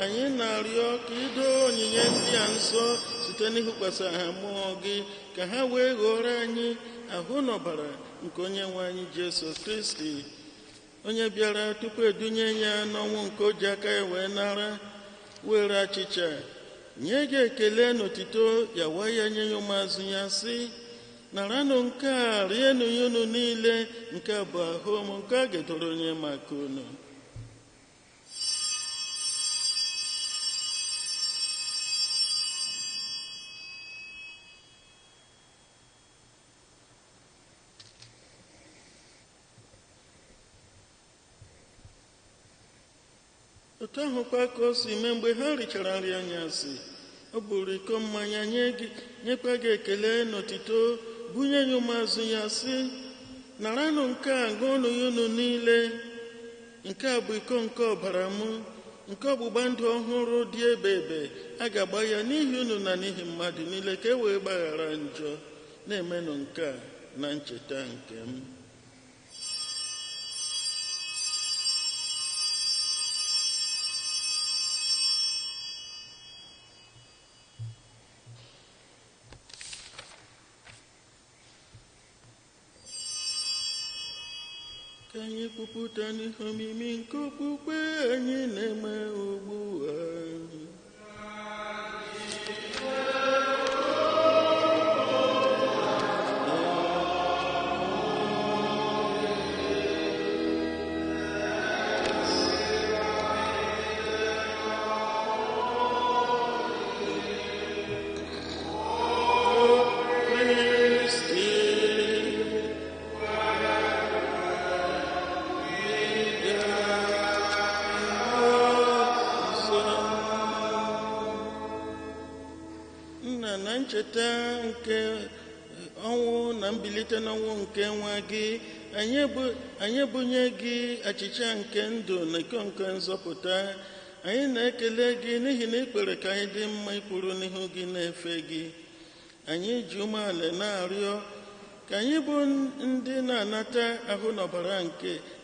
S1: anyị na-arịọ ka ido onyinye ndị a nsọ site n'ịhụkwasị ha mmụọ gị, ka ha wee ghọrọ anyị ahụ n'ọbara nke onye nwe anyị Jesu Kristi, onye bịara tupu edunye ya n'ọnwụ nke o ji aka ya wee nara, were achịcha nye gị ekele n'otito ya wa ya nye ya ụmụazụ ya sị: naranụ nke a, rienụ ya unu niile, nke a bụ ahụ m nke a ga-edoro onye maka unu. Otu ahụkwa ka o si mee mgbe ha richara nri anyasị, o buru iko mmanya nye gị, nyekwa gị ekele n'otito, bunye ya ụmụazụ ya sị: naranụ nke a, ṅụọnụ ya unu niile. Nke a bụ iko nke ọbara m, nke ọgbụgba ndụ ọhụrụ dị ebe ebe. A ga-agba ya n'ihi unu na n'ihi mmadụ niile ka e wee gbaghara njọ. Na-emenụ nke a na ncheta nke m. Ka anyị kwupụta n'ihe omimi nke okpukpe anyị na-eme ugbu a. Nna, na ncheta nke ọnwụ na mbilite n'ọnwụ nke nwa gị, anyị ebunye gị achịcha nke ndụ na iko nke nzọpụta. Anyị na-ekele gị n'ihi na ị kwere ka anyị dị mma ịkwụrụ n'ihu gị na-efe gị. Anyị ji umeala na-arịọ ka anyị bụ ndị na-anata ahụ na ọbara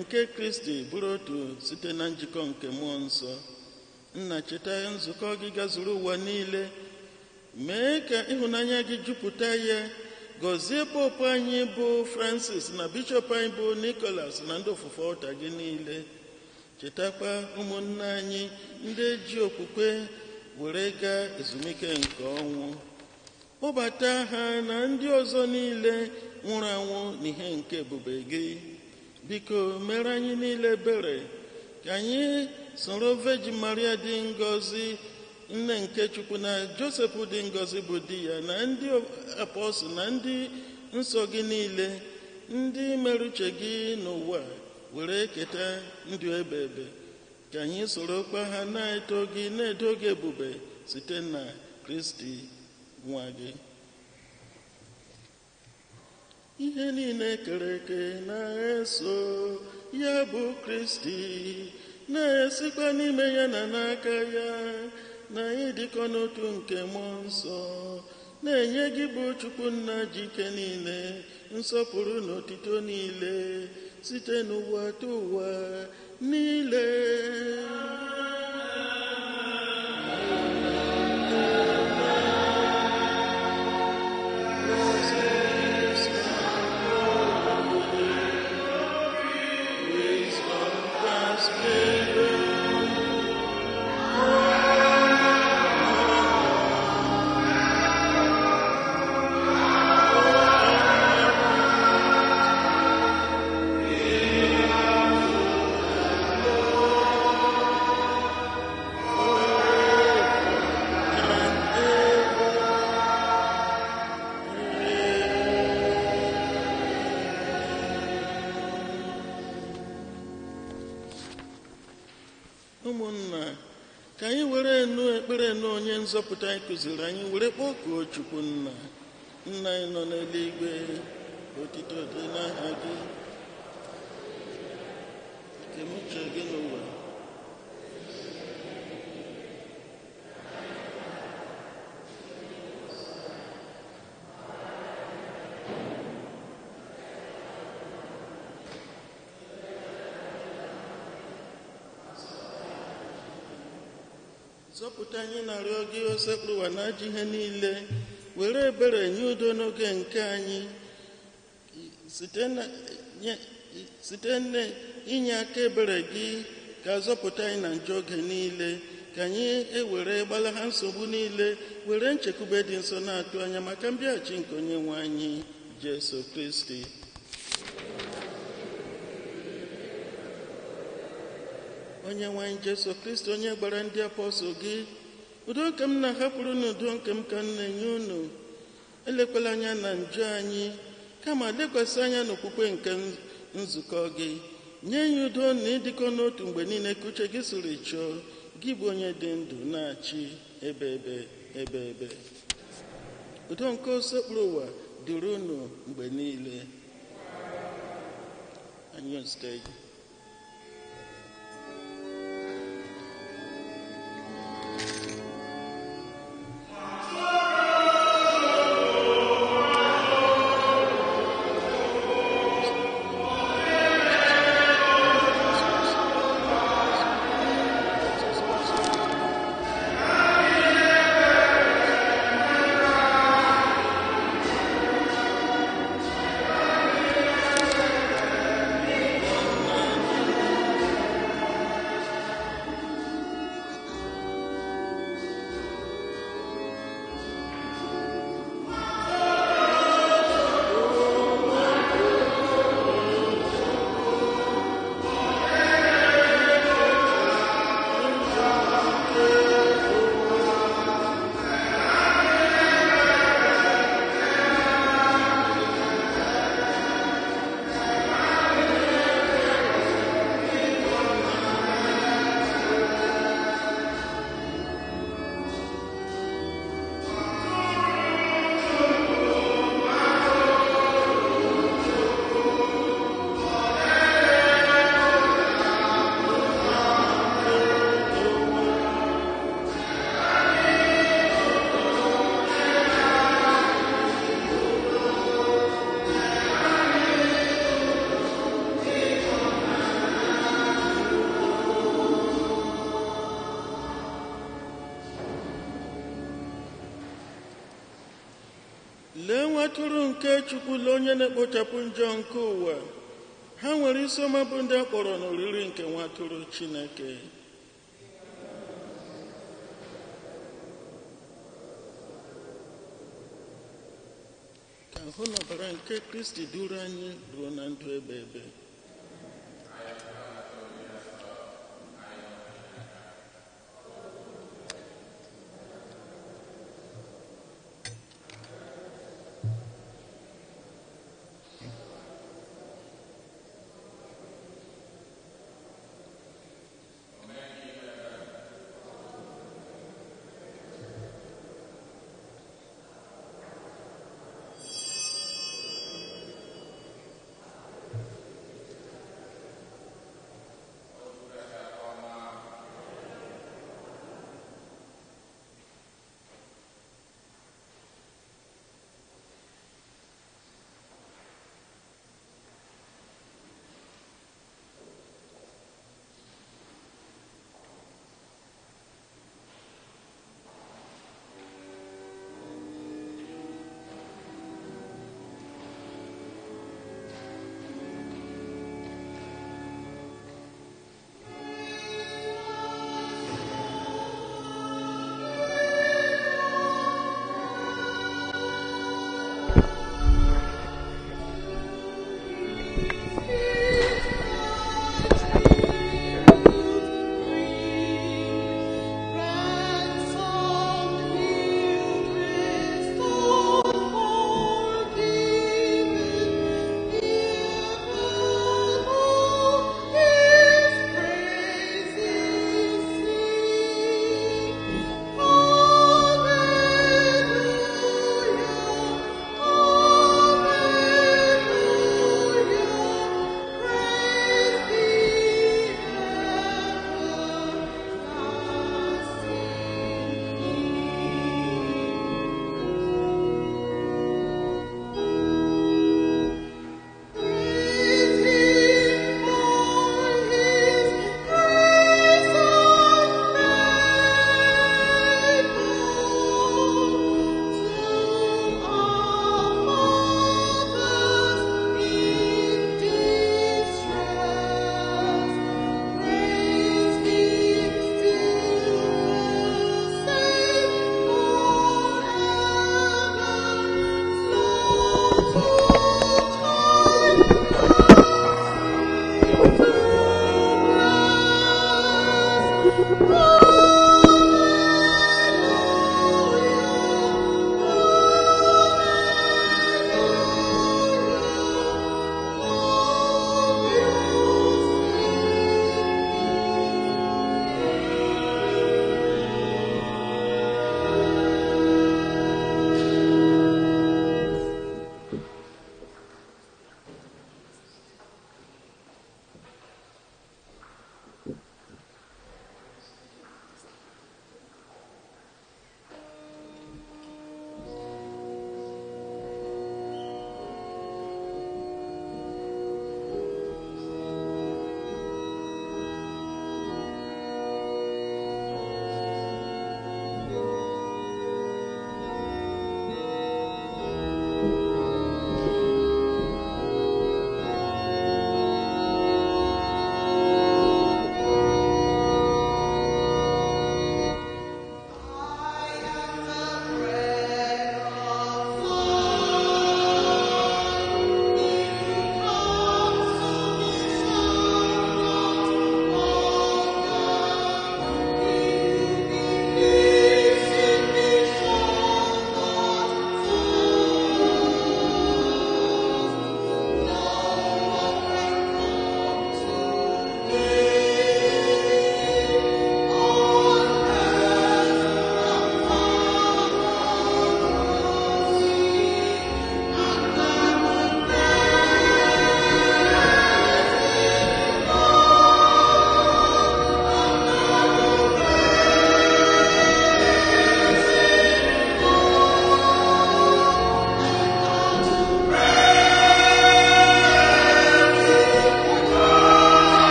S1: nke Kristi bụrụ otu site na njikọ nke mmụọ nsọ. Nna, cheta nzukọ gị gazuru ụwa niile, mee ka ịhụnanya gị jupụta ya. Gọzie popu anyị bụ Francis na bishọp anyị bụ Nicholas na ndị ofufe ọta gị niile. Chetakwa ụmụnne anyị ndị ji okwukwe were gaa ezumike nke ọnwụ. Kpọbata ha na ndị ọzọ niile nwụrụ anwụ n'ihe nke ebube gị. Biko mere anyị niile ebere, ka anyị soro Virgin Maria dị ngọzi, nne nke Chukwu, na Josef dị ngọzi bụ di ya, na ndị apọstụl na ndị nsọ gị niile, ndị mere uche gị n'ụwa were keta ndụ ebe ebe. Ka anyị sorokwa ha na-eto gị, na-edo gị ebube site na Kristi nwa gị. Ihe niile kere eke na-eso ya bụ Kristi, na-esikwa n'ime ya na n'aka ya, na ịdịkọ n'otu nke mmụọ nsọ, na-enye gị bụ Chukwu nna ji ike niile nsọpụrụ na otito niile site n'ụwa ta ụwa niile. Ụmụnna, ka anyị were nụ ekpere nụ onye nzọpụta anyị kụziri anyị were kpọkuo Chukwu nna. Nna anyị nọ n'eluigwe, otito dị n'aha gị, nke uche gị n'ụwa. Zọpụta anyị na-arịọ gị, osekpụrụ ụwa na ajọ ihe niile, were ebere nye udo n'oge nke anyị site n'inye aka ebere gị, ka zọpụta anyị na njọ oge niile, ka anyị ewere gbalaha nsogbu niile, were nchekwube dị nsọ na-atụ anya maka mbịaghachi nke onye nwe anyị Jesu Kristi. Onye nwe anyị Jesu Kristi, onye gbara ndị apọstụl gị, udo nke m na-ahapụrụ n'udo nke m ka m na-enye unu, elekwala anya na njọ anyị, kama lekwasị anya n'okwukwe nke nzukọ gị. Nye ya udo na ịdịkọ n'otu mgbe niile ka uche gị siri chọọ, gị bụ onye dị ndụ na-achị ebe ebe ebe ebe. Udo nke Osebụrụwa ụwa dịrị unu mgbe niile. Agnus Dei. Lee nwa atụrụ nke Chukwu, lee onye na-ekpochapụ njọ nke ụwa. Ha nwere isi ọma bụ ndị a kpọrọ n'oriri nke nwa atụrụ Chineke. Ka ahụ na ọbara nke Kristi duru anyị ruo na ndụ ebe ebe.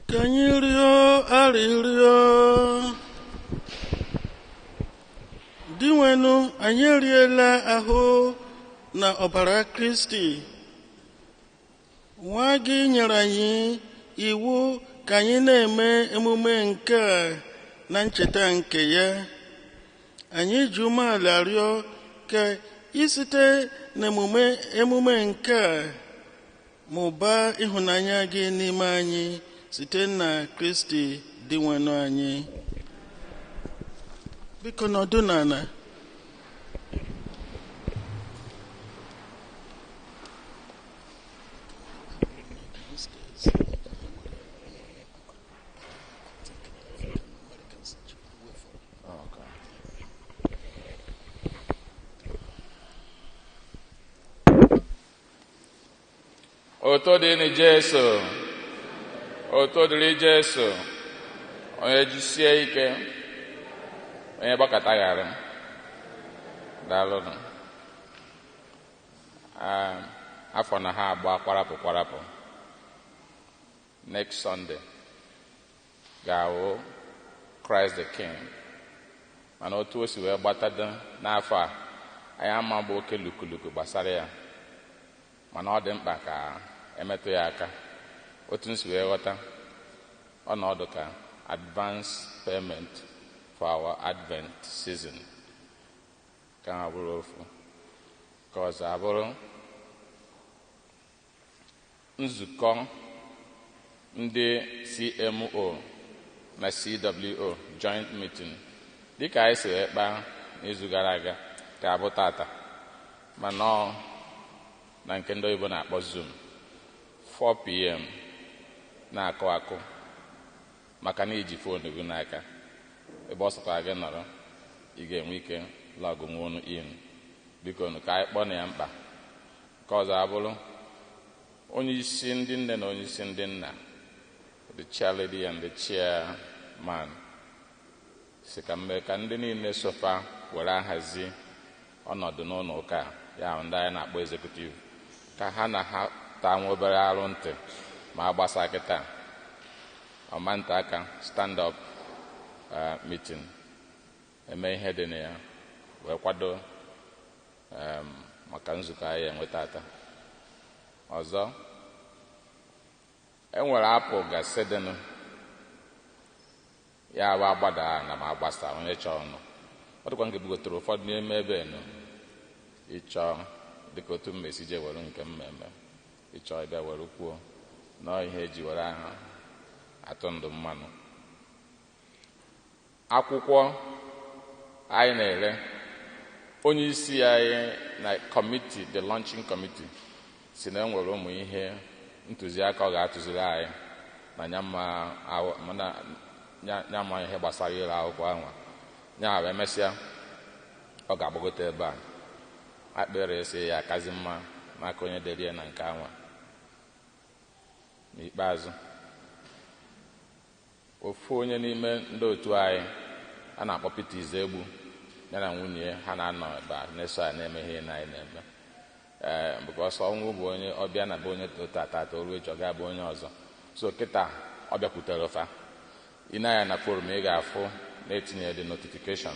S1: Ka anyị rịọ arịrịọ. Dinwenụ, anyị eriela ahụ na ọbara Kristi. Nwa gị nyere anyị iwu ka anyị na-eme emume nke a na ncheta nke ya. Anyị ji umeala rịọ ka isite n'emume emume nke a mụbaa ịhụnanya gị n'ime anyị site na Kristi Dinwenụ anyị. Biko nọdụ n'ala.
S3: Oto dịrị Jesu, oto dịrị Jesu, onye jisie ike, onye gbakọta ghara. Daalụnụ. Afọ na ha agba kwarapụ kwarapụ. Next Sunday ga-awụ Christ the King. Mana otu o si wee gbatado n'afọ a, anyị ama bụ oke lukuluku gbasara ya. Mana ọ dị mkpa ka emetụ ya aka. Otu m si wee ghọta ọnọdụ ka advance payment for our Advent season ka ha bụrụ ofu, ka ọzọ abụrụ nzukọ ndị CMO na CWO joint meeting dịka anyị si wee kpaa n'izu gara aga ka abụ tata, mana ọ na nke ndị oyibo na-akpọ Zoom 4 p.m. na-akụ akụ, maka na iji foonu gị n'aka, ebe ọ sọkwara gị nọrọ, ị ga-enwe ike log nwa in. Biko nụ, ka anyị kpọọ na ya mkpa. Nke ọzọ abụrụ onye isi ndị nne na onye isi ndị nna, the chair lady and the chairman, si ka mme ka ndị niile sofa were ahazi ọnọdụ n'ụlọ ụka ya, ndị anyị na-akpọ executive, ka ha na ha taa nwa obere arụ ntị ma a gbasa kịta ọmanta aka stand up meeting, eme ihe dị na ya wee kwado maka nzukọ anyị enweta ata. Ọzọ, enwere apụ gasị dịnụ ya bụ agbada na ma agbasa onye chọọ nụ. Ọ dịkwa nke bugotere ụfọdụ n'ime ebe nụ ịchọ, dịka otu mmesi je were nke mmemme ịchọ ịbịa were kwuo nọọ ihe eji were aha atụ ndụ mmanụ. Akwụkwọ anyị na-ere, onye isi anyị na kọmiti, the launching committee, si na enwere ụmụ ihe ntụziaka ọ ga-atụziri anyị na nyama ihe gbasara ire akwụkwọ ahụ. Ya bụ, emesịa ọ ga-agbagote ebe a akpịrị esi ya akazi mma n'aka onye dere ya na nke anwa. N'ikpeazụ, ofu onye n'ime ndị otu anyị a na-akpọ Peter Izegbu, ya na nwunye ha na-anọ ebe a na-eso a na-eme ihe na anyị na-eme, ee, because ọnwụ bụ onye ọbịa na be onye tata oru echi ọ ga-abụ onye ọzọ. So kịta ọ bịakwutere fa ị na-anya na forum, ị ga-afụ na-etinye the notification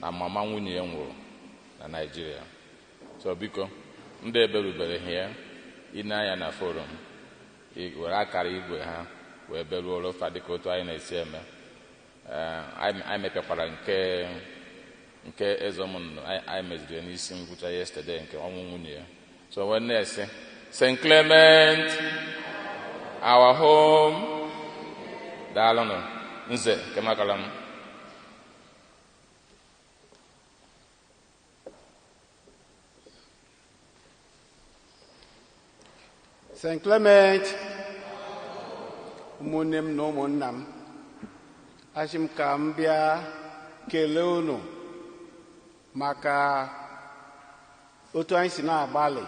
S3: na mama nwunye ya nwụrụ na Naịjirịa. So biko, ndị eberubere ya, ị na-anya na forum, ị were akara igwe ha wee beruoro fa dịka otu anyị na-esi eme. Anyị mepekwara nke eze ụmụnnụ anyị meziri ya n'isi ngwụcha yesterday nke ọnwụ nwunye ya. So wee na-esi St. Clement, our home. Daalụnụ. Nze nke makara m.
S2: St. Clement, ụmụnne m na ụmụnna m, achị m ka m bịa kelee unu maka otu anyị si na-agbalị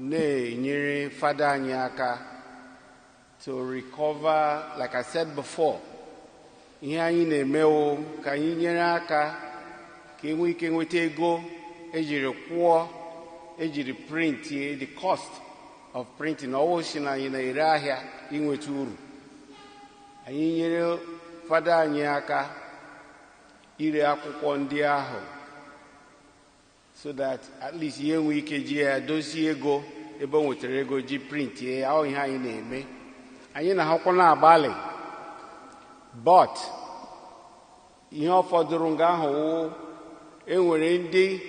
S2: na-enyere fada anyị aka to recover. Like I said before, ihe anyị na-emewo ka anyị nyere aka ka enwee ike nweta ego ejiri kwụọ, ejiri printie, the cost of printing. Ọwụ si na anyị na-ere ahịa inweta uru. Anyị nyere fada anyị aka ire akwụkwọ ndị ahụ so that at least ihe nwee ike ji ya dozie ego ebe o nwetara ego ji printie ya. Ọ ihe anyị na-eme, anyị na-ahụkwa na-agbalị, but ihe ọ fọdụrụ nga ahụ wụ enwere ndị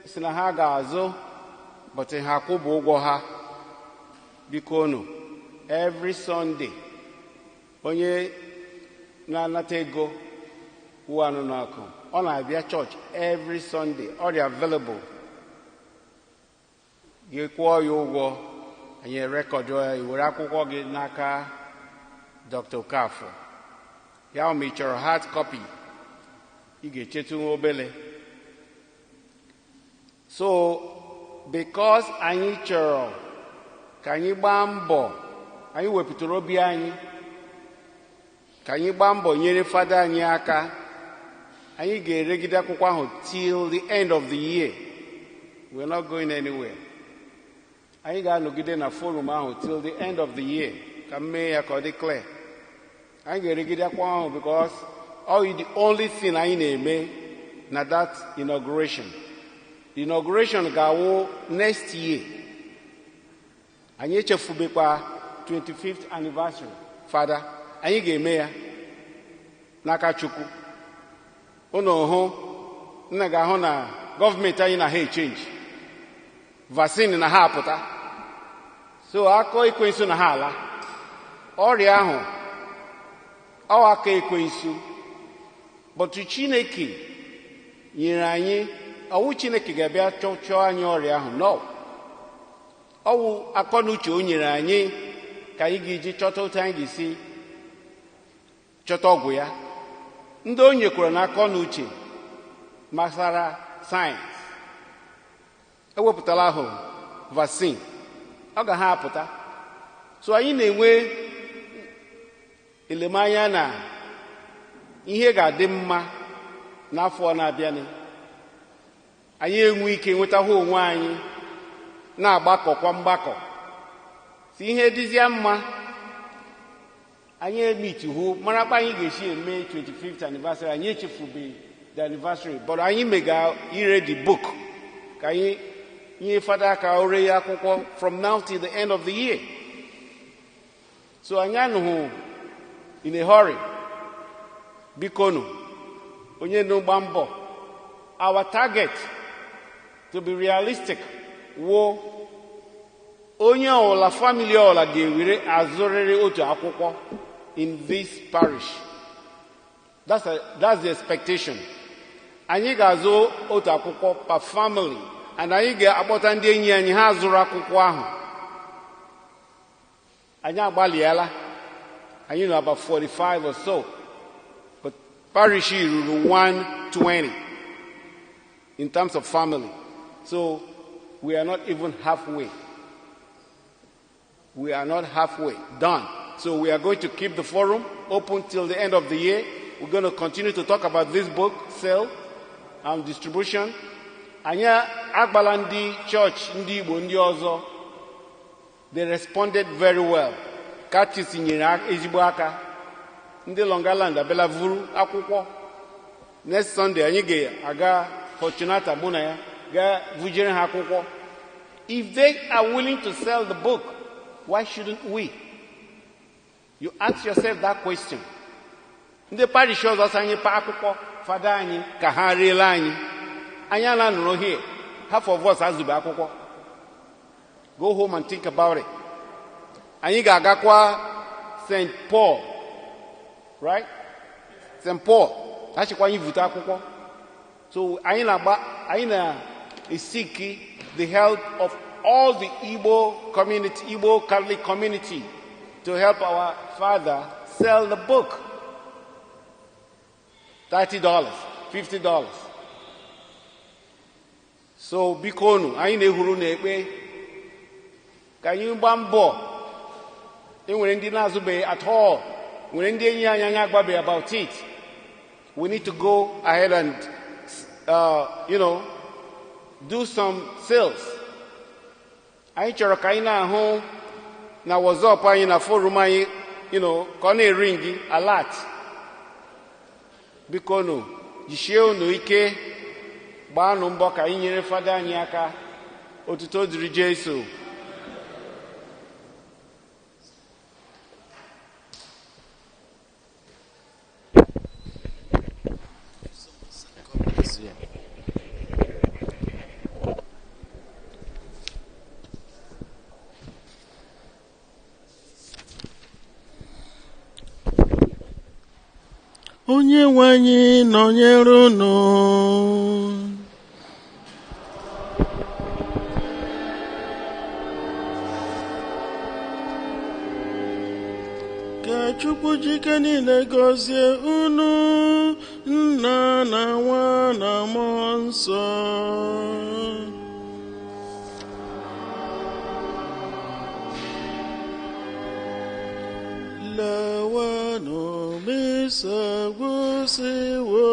S2: si na ha ga-azụ, but ha akwụba ụgwọ ha. Biko nụ, every Sunday, onye na-anata ego wụ anụ n'akụ, ọ na-abịa chọọchị every Sunday, ọ dị available, gị kwụọ ya ụgwọ, anyị record ya, were akwụkwọ gị n'aka Dr. Okafor. Ya ma ị chọrọ hard copy, ị ga-echetu nwa obele. So because anyị chọrọ ka anyị gbaa mbọ, anyị wepụtara obi anyị ka anyị gbaa mbọ nyere fada anyị aka. Anyị ga-eregide akwụkwọ ahụ till the end of the year. We're not going anywhere. Anyị ga-anọgide na forum ahụ till the end of the year. Ka m mee ya ka ọ dị clear, anyị ga-eregide akwụkwọ ahụ because all the only thing anyị na-eme na that inauguration, the inauguration ga-awụ next year. Anyị echefubekwa 25th anniversary fada, anyị ga-eme ya n'aka Chukwu. Unu hụ, nna ga-ahụ na gọọmenti anyị na ha echange, vaccine na ha apụta, so akọ ekwensu na ha ala ọrịa ahụ, ọ aka ekwensu. But Chineke nyere anyị ọwụ, Chineke ga-abịa chọọ anyị ọrịa ahụ, no, ọwụ akọ na uche o nyere anyị ka anyị ga-eji chọta otu anyị ga-esi chọta ọgwụ ya. Ndị o nyekwara na akọ na uche masara sayensị ewepụtala ahụ vaccine, ọ ga ha apụta. So anyị na-enwe elemanya na ihe ga-adị mma n'afọ na-abịanị. Anyị enwe ike nwetahụ onwe anyị na-agbakọkwa mgbakọ si ihe dịzịa mma, anyị emituhu marakpa anyị ga-esi eme 25th anniversary. Anyị echefubeghị the anniversary, but anyị mega ire the book ka anyị nye fada aka o ree ya akwụkwọ from now till the end of the year. So anyị anụghị in a hurry. Bikonu, onye na-gba mbọ, our target, to be realistic, wo onye ọbụla, family ọbụla ga-ewere azụrịrị otu akwụkwọ in this parish. That's the expectation. Anyị ga-azụ otu akwụkwọ per family, and anyị ga-akpọta ndị enyi anyị ha zụrụ akwụkwọ ahụ. Anyị agbalịala, anyị nọ about 45 or so, but parish ruru 120 in terms of family, so we are not even halfway. We are not halfway done. So we are going to keep the forum open till the end of the year. We're going to continue to talk about this book sale and distribution. Anyị agbala ndị chọọchị ndị Igbo ndị ọzọ. They responded very well. Katis nyere ezigbo aka. Ndị Long Island abịala vuru akwụkwọ. Next Sunday anyị ga-aga Fortunata, mụ na ya gaa vujere ha akwụkwọ. If they are willing to sell the book, why shouldn't we? You ask yourself that question. Ndị parish ọzọ sị anyị pa akwụkwọ fada anyị ka ha riela anyị. Anyị ala nụrụ here, half of us azụbe akwụkwọ. Go home and think about it. Anyị ga-agakwa St. Paul, right? St. Paul achịkwa anyị vute akwụkwọ. So anyị na-agba, anyị na-eseek the help of all the Igbo community, Igbo Catholic community, to help our father sell the book. $30, $50. So biko nu, anyị na-ehuru na-ekpe ka anyị gbaa mbọ. Enwere ndị na-azụbeghị at all, nwere ndị enyi anyị anyị agbabeghị about it. We need to go ahead and do some sales. Anyị chọrọ ka anyị na-ahụ na WhatsApp anyị na forum anyị. ka ọ na-eri gị alert. Biko nụ, jisie unu ike, gbaanụ mbọ ka anyị nyere fada anyị aka. Otuto dịrị Jesu.
S1: Onye nwe anyị nọnyere unu. Ka Chukwu jike niile gọzie unu, nna na nwa na mmụọ nsọ. Lawanụ misa gwụsịwo.